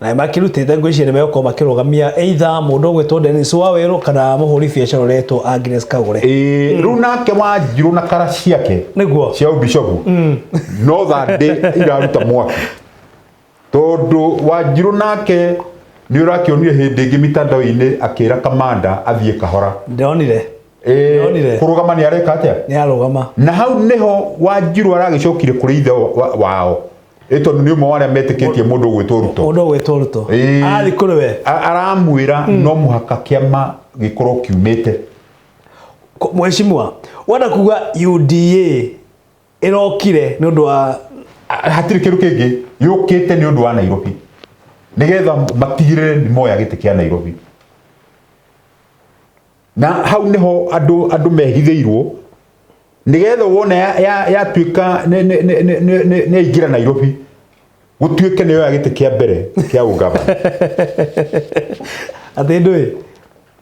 Na makĩrutĩte, ngwĩciria nĩ megũkorwo makĩrũgamia either mũndũ ũgwĩtwo Dennis Wawerũ kana mũhũri biacara ũretwo Agnes Kagure. Ĩĩ, rĩu nake Wanjirũ na kara ciake cia ũbishopu no thandĩ iraruta mwaki, tondũ Wanjirũ nake nĩ ũrakĩonire hĩndĩ ĩngĩ mitandao-inĩ akĩra kamanda athiĩ kahora. Ndĩronire. Ndĩronire. Kũrũgama nĩ areka atĩa? Nĩ arũgama. Na hau nĩho Wanjirũ aragĩcokire kũrĩ ithe wao, ĩ tondũ nĩ ũmwe wa arĩa metĩkĩtie mũndũ ũgwĩtwo Ruto. Mũndũ ũgwĩtwo Ruto. Athiĩ kũrĩ we. Aramwĩra no mũhaka kĩama gĩkorwo kiumĩte. Mheshimiwa, wenda kuga UDA ĩrokire nĩ ũndũ wa Hatirĩ kĩndũ kĩngĩ yũkĩte, nĩ ũndũ wa Nairobi, nĩgetha matigĩrĩre nĩ moya gĩtĩ kĩa Nairobi. Na hau nĩho andũ mehithĩirwo, nĩgetha wone yatuĩka nĩ yaingĩra Nairobi, gũtuĩke nĩ yoya gĩtĩ kĩa mbere kĩa ũgavana. Atĩ ndũĩ.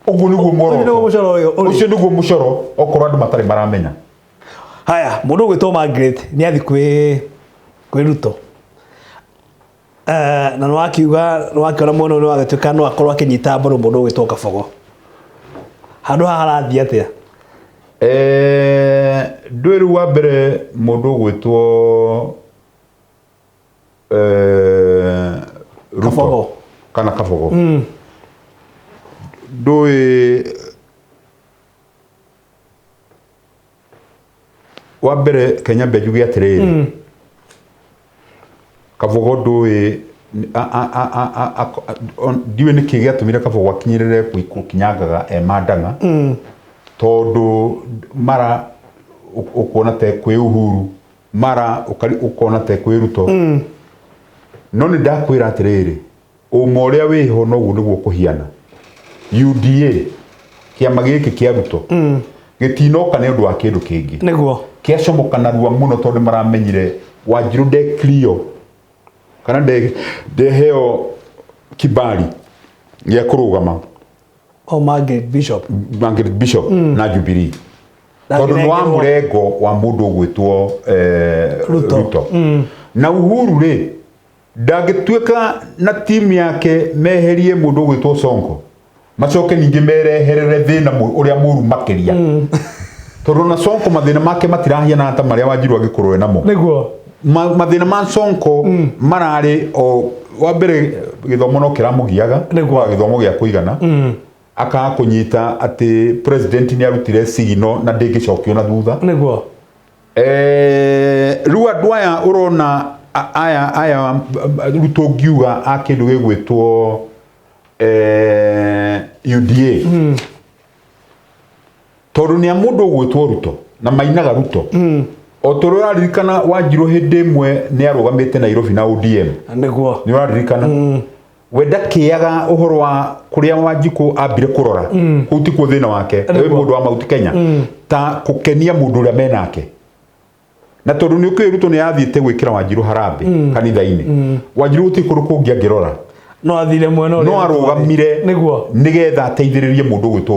Ũguo nĩguo Ũcio nĩguo muoroto. Mũcoro ũyũ ũrĩ. Ũcio nĩguo mũcoro, okorwo andũ matarĩ maramenya. Haya, mũndũ ũgwĩtwo Margaret nĩ athi kwĩ Ruto. Na nĩ wakiuga nĩ wakĩona mwena ũyũ nĩ wagĩtuĩka no akorwo akĩnyita mbaru mũndũ ũgwĩtwo Kabogo. Handũ haha harathiĩ atĩa? Ndũĩ rĩu wa mbere mũndũ ũgwĩtwo Ruto Kabogo. Kana Kabogo, ndũĩ wa mbere Kenya mbe njuge atĩrĩrĩ, Kabogo ndũĩ ndiũĩ nĩkĩ gĩatũmire Kabogo akinyĩrĩre gũkinyangaga e mandang'a, tondũ mara ũkuona te kwĩ Uhuru, mara ũkona te kwĩ Ruto. No nĩ ndakwĩra atĩrĩrĩ, ũma ũrĩa wĩho noguo nĩguo kũhiana. UDA, kĩama gĩkĩ kĩa Ruto, gĩtinoka nĩ ũndũ wa kĩndũ kĩngĩ. Kĩacomoka narua mũno tondũ maramenyire Wanjirũ ndekrio kana ndeheo kibali gĩa kũrũgama. O Margaret Bishop. Margaret Bishop na Jubilee, tondũ nĩ wa Ndangĩnengerwo. Mũrengo wa mũndũ ũgwĩtwo Ruto. Ruto. Na Uhuru rĩ, ndangĩtuĩka na timu yake meherie mũndũ ũgwĩtwo Sonko, macoke ningĩ mereherere thĩna ũrĩa mũru makĩria, tondũ na Sonko mathĩna make matirahiana ta marĩa Wanjirũ angĩkorwo namo. Mathĩna ma Sonko mararĩ o wa mbere gĩthomo no kĩramũgiaga. Kwaga gĩthomo gĩa kũigana, akaga kũnyita atĩ president nĩ arutire sigino na ndĩngĩcokio na thutha. Rĩu andũ aya ũrona aya rĩu tũngiuga a kĩndũ gĩgwĩtwo UDA, tondũ nĩ a mũndũ ũgwĩtwo Ruto na mainaga Ruto, o tondũ ũraririkana Wanjirũ hĩndĩ ĩmwe nĩ arũgamĩte Nairobi na ODM. Nĩ ũraririkana we ndakĩaga ũhoro wa kũrĩa Wanjikũ ambire kũrora kũu tikuo thĩna wake. Wĩ mũndũ wa Mount Kenya ta kũkenia mũndũ ũrĩa menake, na tondũ nĩ ũkĩũĩ Ruto nĩ athiĩte gwĩkĩra Wanjirũ harambĩ kanitha-inĩ, Wanjirũ gũtirĩ kũndũ kũngĩ angĩrora. No athire mwena ũrĩa No arũgamire nĩgetha ateithĩrĩrie mũndũ ũgwĩtwo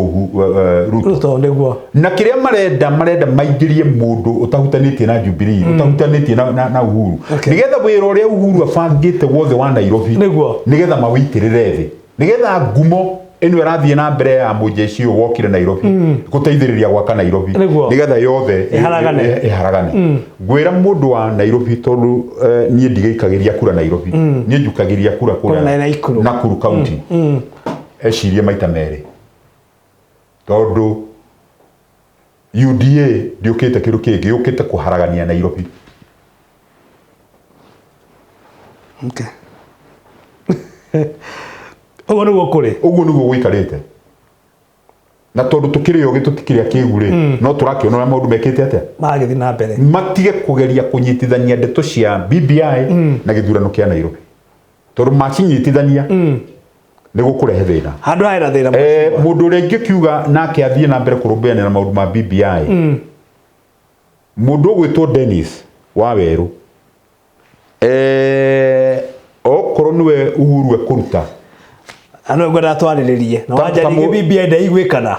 Ruto. Ruto, nĩguo. Na kĩrĩa marenda maingĩrie mũndũ ũtahutanĩtie na Jubilee, ũtahutanĩtie na Uhuru, nĩgetha wĩra ũrĩa Uhuru abangĩte wothe wa Nairobi, nĩgetha mawĩitĩrĩre thĩ, nĩgetha ngumo ĩno ĩrathiĩ na mbere ya mũjeshi ũyũ wokire Nairobi gũteithĩrĩria gwaka Nairobi, nĩgetha yothe Ĩharagane. Ĩharagane. Ngwĩra mũndũ wa Nairobi, tondũ niĩ ndigĩikagĩria kura Nairobi, niĩ njukagĩria kura kũrĩa kũrĩa Nakuru. Nakuru County. Ecirie maita merĩ, tondũ UDA ndĩũkĩte kĩndũ kĩngĩ, yũkĩte kũharagania Nairobi. Okay. Ũguo nĩguo kũrĩ. Ũguo nĩguo gũikarĩte. Na tondũ tũkĩrĩ ogĩ, tũtikĩrĩ akĩgu rĩ, no tũrakĩona ũrĩa maũndũ mekĩte atĩa. Maragĩthiĩ na mbere. Matige kũgeria kũnyitithania ndeto cia BBI na gĩthurano kĩa Nairobi, tondũ macinyitithania nĩ gũkũrehe thĩna. Handũ hena thĩna. Mũndũ ũrĩa ingĩkiuga nake athiĩ na mbere kũrũmbũyania na maũndũ ma BBI, mũndũ ũgwĩtwo Dennis Wawerũ, okorwo nĩwe Uhuru ekũruta. Ano ngwenda twarĩrĩrie na wanja rĩngĩ BBI ndaiguĩkana.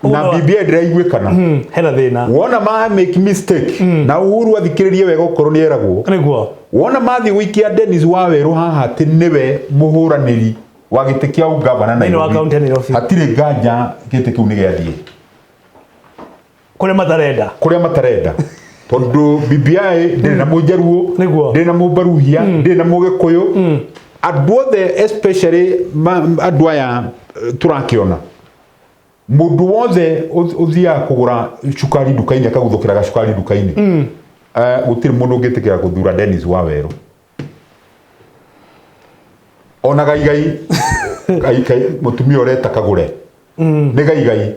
Na BBI ndĩraiguĩkana. Hena thĩna. Wona ma make mistake na Uhuru athikĩrĩrie wega okorwo nĩ eragwo. Wona mathiĩ gũikia Dennis Wawerũ haha atĩ nĩwe mũhũranĩri wa gĩtĩ kĩa ũgavana Thĩinĩ wa kaunti ya Nairobi. Hatirĩ nganja gĩtĩ kĩu nĩ gĩathiĩ. Kũrĩa matarenda. Kũrĩa matarenda, tondũ BBI ndĩrĩ na mũnjaruo, ndĩrĩ na mũmbaruhia, ndĩrĩ na mũgĩkũyũ. Andũ othe, especially andũ aya tũrakĩona, mũndũ wothe ũthiaga kũgũra cukari nduka-inĩ, akaguthũkĩra gacukari nduka-inĩ, gũtirĩ mũndũ ũngĩtĩkĩra gũthura Dennis Wawerũ. Ona gaigai gai mũtumia ũreta kagũre nĩ gaigai,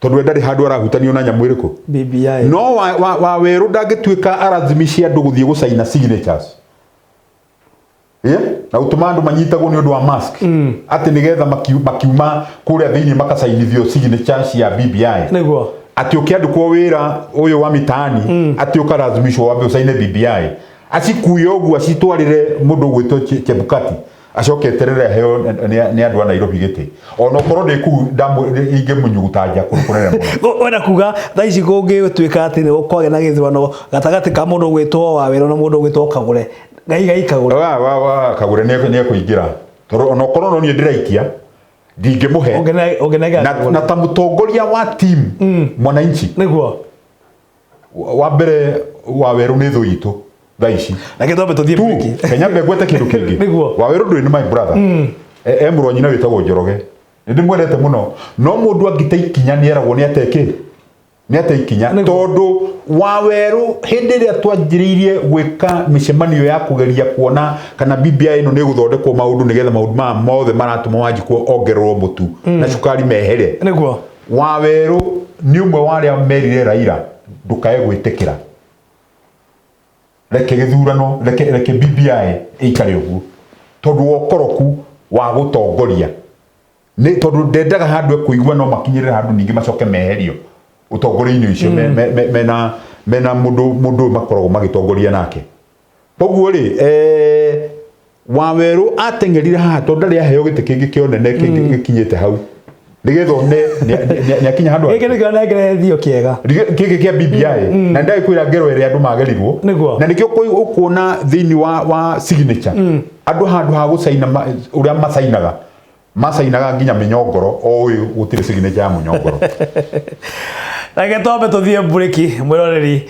tondũ we ndarĩ handũ arahutanio na nyamũ ĩrĩkũ. BBI. No wa werũ ndangĩtuĩka arathimicia andũ gũthiĩ gũcaina signatures, yeah? Na gũtũma andũ manyitagwo nĩ ũndũ wa mask, atĩ nĩgetha makiuma kũrĩa thĩinĩ makacainithio signature cia BBI. Atĩ ũkĩandĩkwo wĩra ũyũ wa mitaani, atĩ ũkarathimicwo wambe ũcaine BBI, acikuie ũguo acitwarĩre mũndũ ũgwĩtwo Chebukati, acoke eterere aheo nĩ andũ a Nairobi gĩtĩ, ona okorwo ndĩ kũu ingĩmũnyuguta nja kũndũ kũnene mũno. Wenda kuga thaa ici kũngĩtuĩka atĩ nĩ kwagĩa na gĩthurano gatagatĩ ka mũndũ ũgwĩtwo Wawerũ na mũndũ ũgwĩtwo Kagũre, Gaigai Kagũre. Wa Kagũre nĩ ekũingĩra, tondũ ona okorwo no niĩ ndĩraikia, ndingĩmũhe. Ũngĩnengera Kagũre. Na ta mũtongoria wa team Mwananchi. Wa mbere, Wawerũ nĩ thũ itũ thaa ici. Reke twambe tũthiĩ Tu break. Kenya ngwete kĩndũ kĩngĩ. Wawerũ ndũrĩ nĩ my brother, e mũrũ wa nyina wĩtagwo Njoroge, nĩ ndĩmwendete mũno, no mũndũ angĩte ikinya nĩ eragwo nĩ ate kĩ, nĩ ate ikinya. Tondũ Wawerũ, hĩndĩ ĩrĩa twanjĩrĩirie gwĩka mĩcemanio ya kũgeria kuona kana BBI ĩno nĩ ĩgũthondekwo maũndũ nĩgetha maũndũ maya mothe maratũma Wanjikũ ongererwo mũtu na cukari mehere, Wawerũ nĩ ũmwe wa arĩa merire Raila, "Ndũkae gwĩtĩkĩra, reke gĩthurano, reke BBI ĩikare ũguo," tondũ wa ũkoroku wa gũtongoria, nĩ tondũ ndendaga handũ ekũigua no makinyĩrĩre handũ ningĩ macoke meherio ũtongoria-inĩ ũcio mena mũndũ ũyũ makoragwo magĩtongoria nake. Koguo rĩ, Wawerũ ateng'erire haha tondũ ndarĩ aheo gĩtĩ kĩngĩ kĩa ũnene kĩngĩ gĩkinyĩte hau, nĩgetha one nĩ akinya handũ. Gĩkĩ nĩkĩo nengerethio kĩega. Gĩkĩ kĩa BBI, na ndagĩkwĩra ngero ĩrĩa andũ magerirwo. Na nĩkĩo ũkuona thĩinĩ wa signature, andũ handũ ha gũcaina ũrĩa macainaga, macainaga nginya mĩnyongoro, o ũyũ gũtirĩ signature ya mũnyongoro. Reke twambe tũthiĩ mburĩki, mwĩroreri,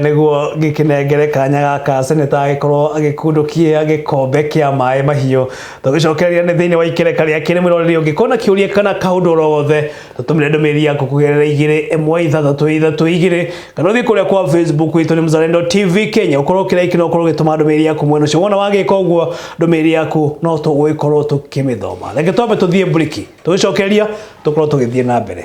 nĩguo gĩkĩnengere kanya gaka seneta agĩkorwo agĩkundũkia gĩkombe kĩa maĩ mahiũ. Tũgĩcokereria nĩ thĩinĩ wa ikereka rĩa kĩrĩ. Mwĩroreri, ũngĩkorwo na kĩũria kana kaũndũ oro gothe, tũtũmĩre ndũmĩrĩri yaku kũgerera 2 1 6 3 2 kana ũthiĩ kũrĩa kwa Facebook itũ nĩ Mzalendo TV Kenya, ũkorwo ũkĩraiki na ũkorwo ũgĩtũma ndũmĩrĩri yaku mwena ũcio. Wona wagĩka ũguo, ndũmĩrĩri yaku no tũgũgĩkorwo tũkĩmĩthoma. Reke twambe tũthiĩ mburiki, tũgĩcokereria tũkorwo tũgĩthiĩ na mbere.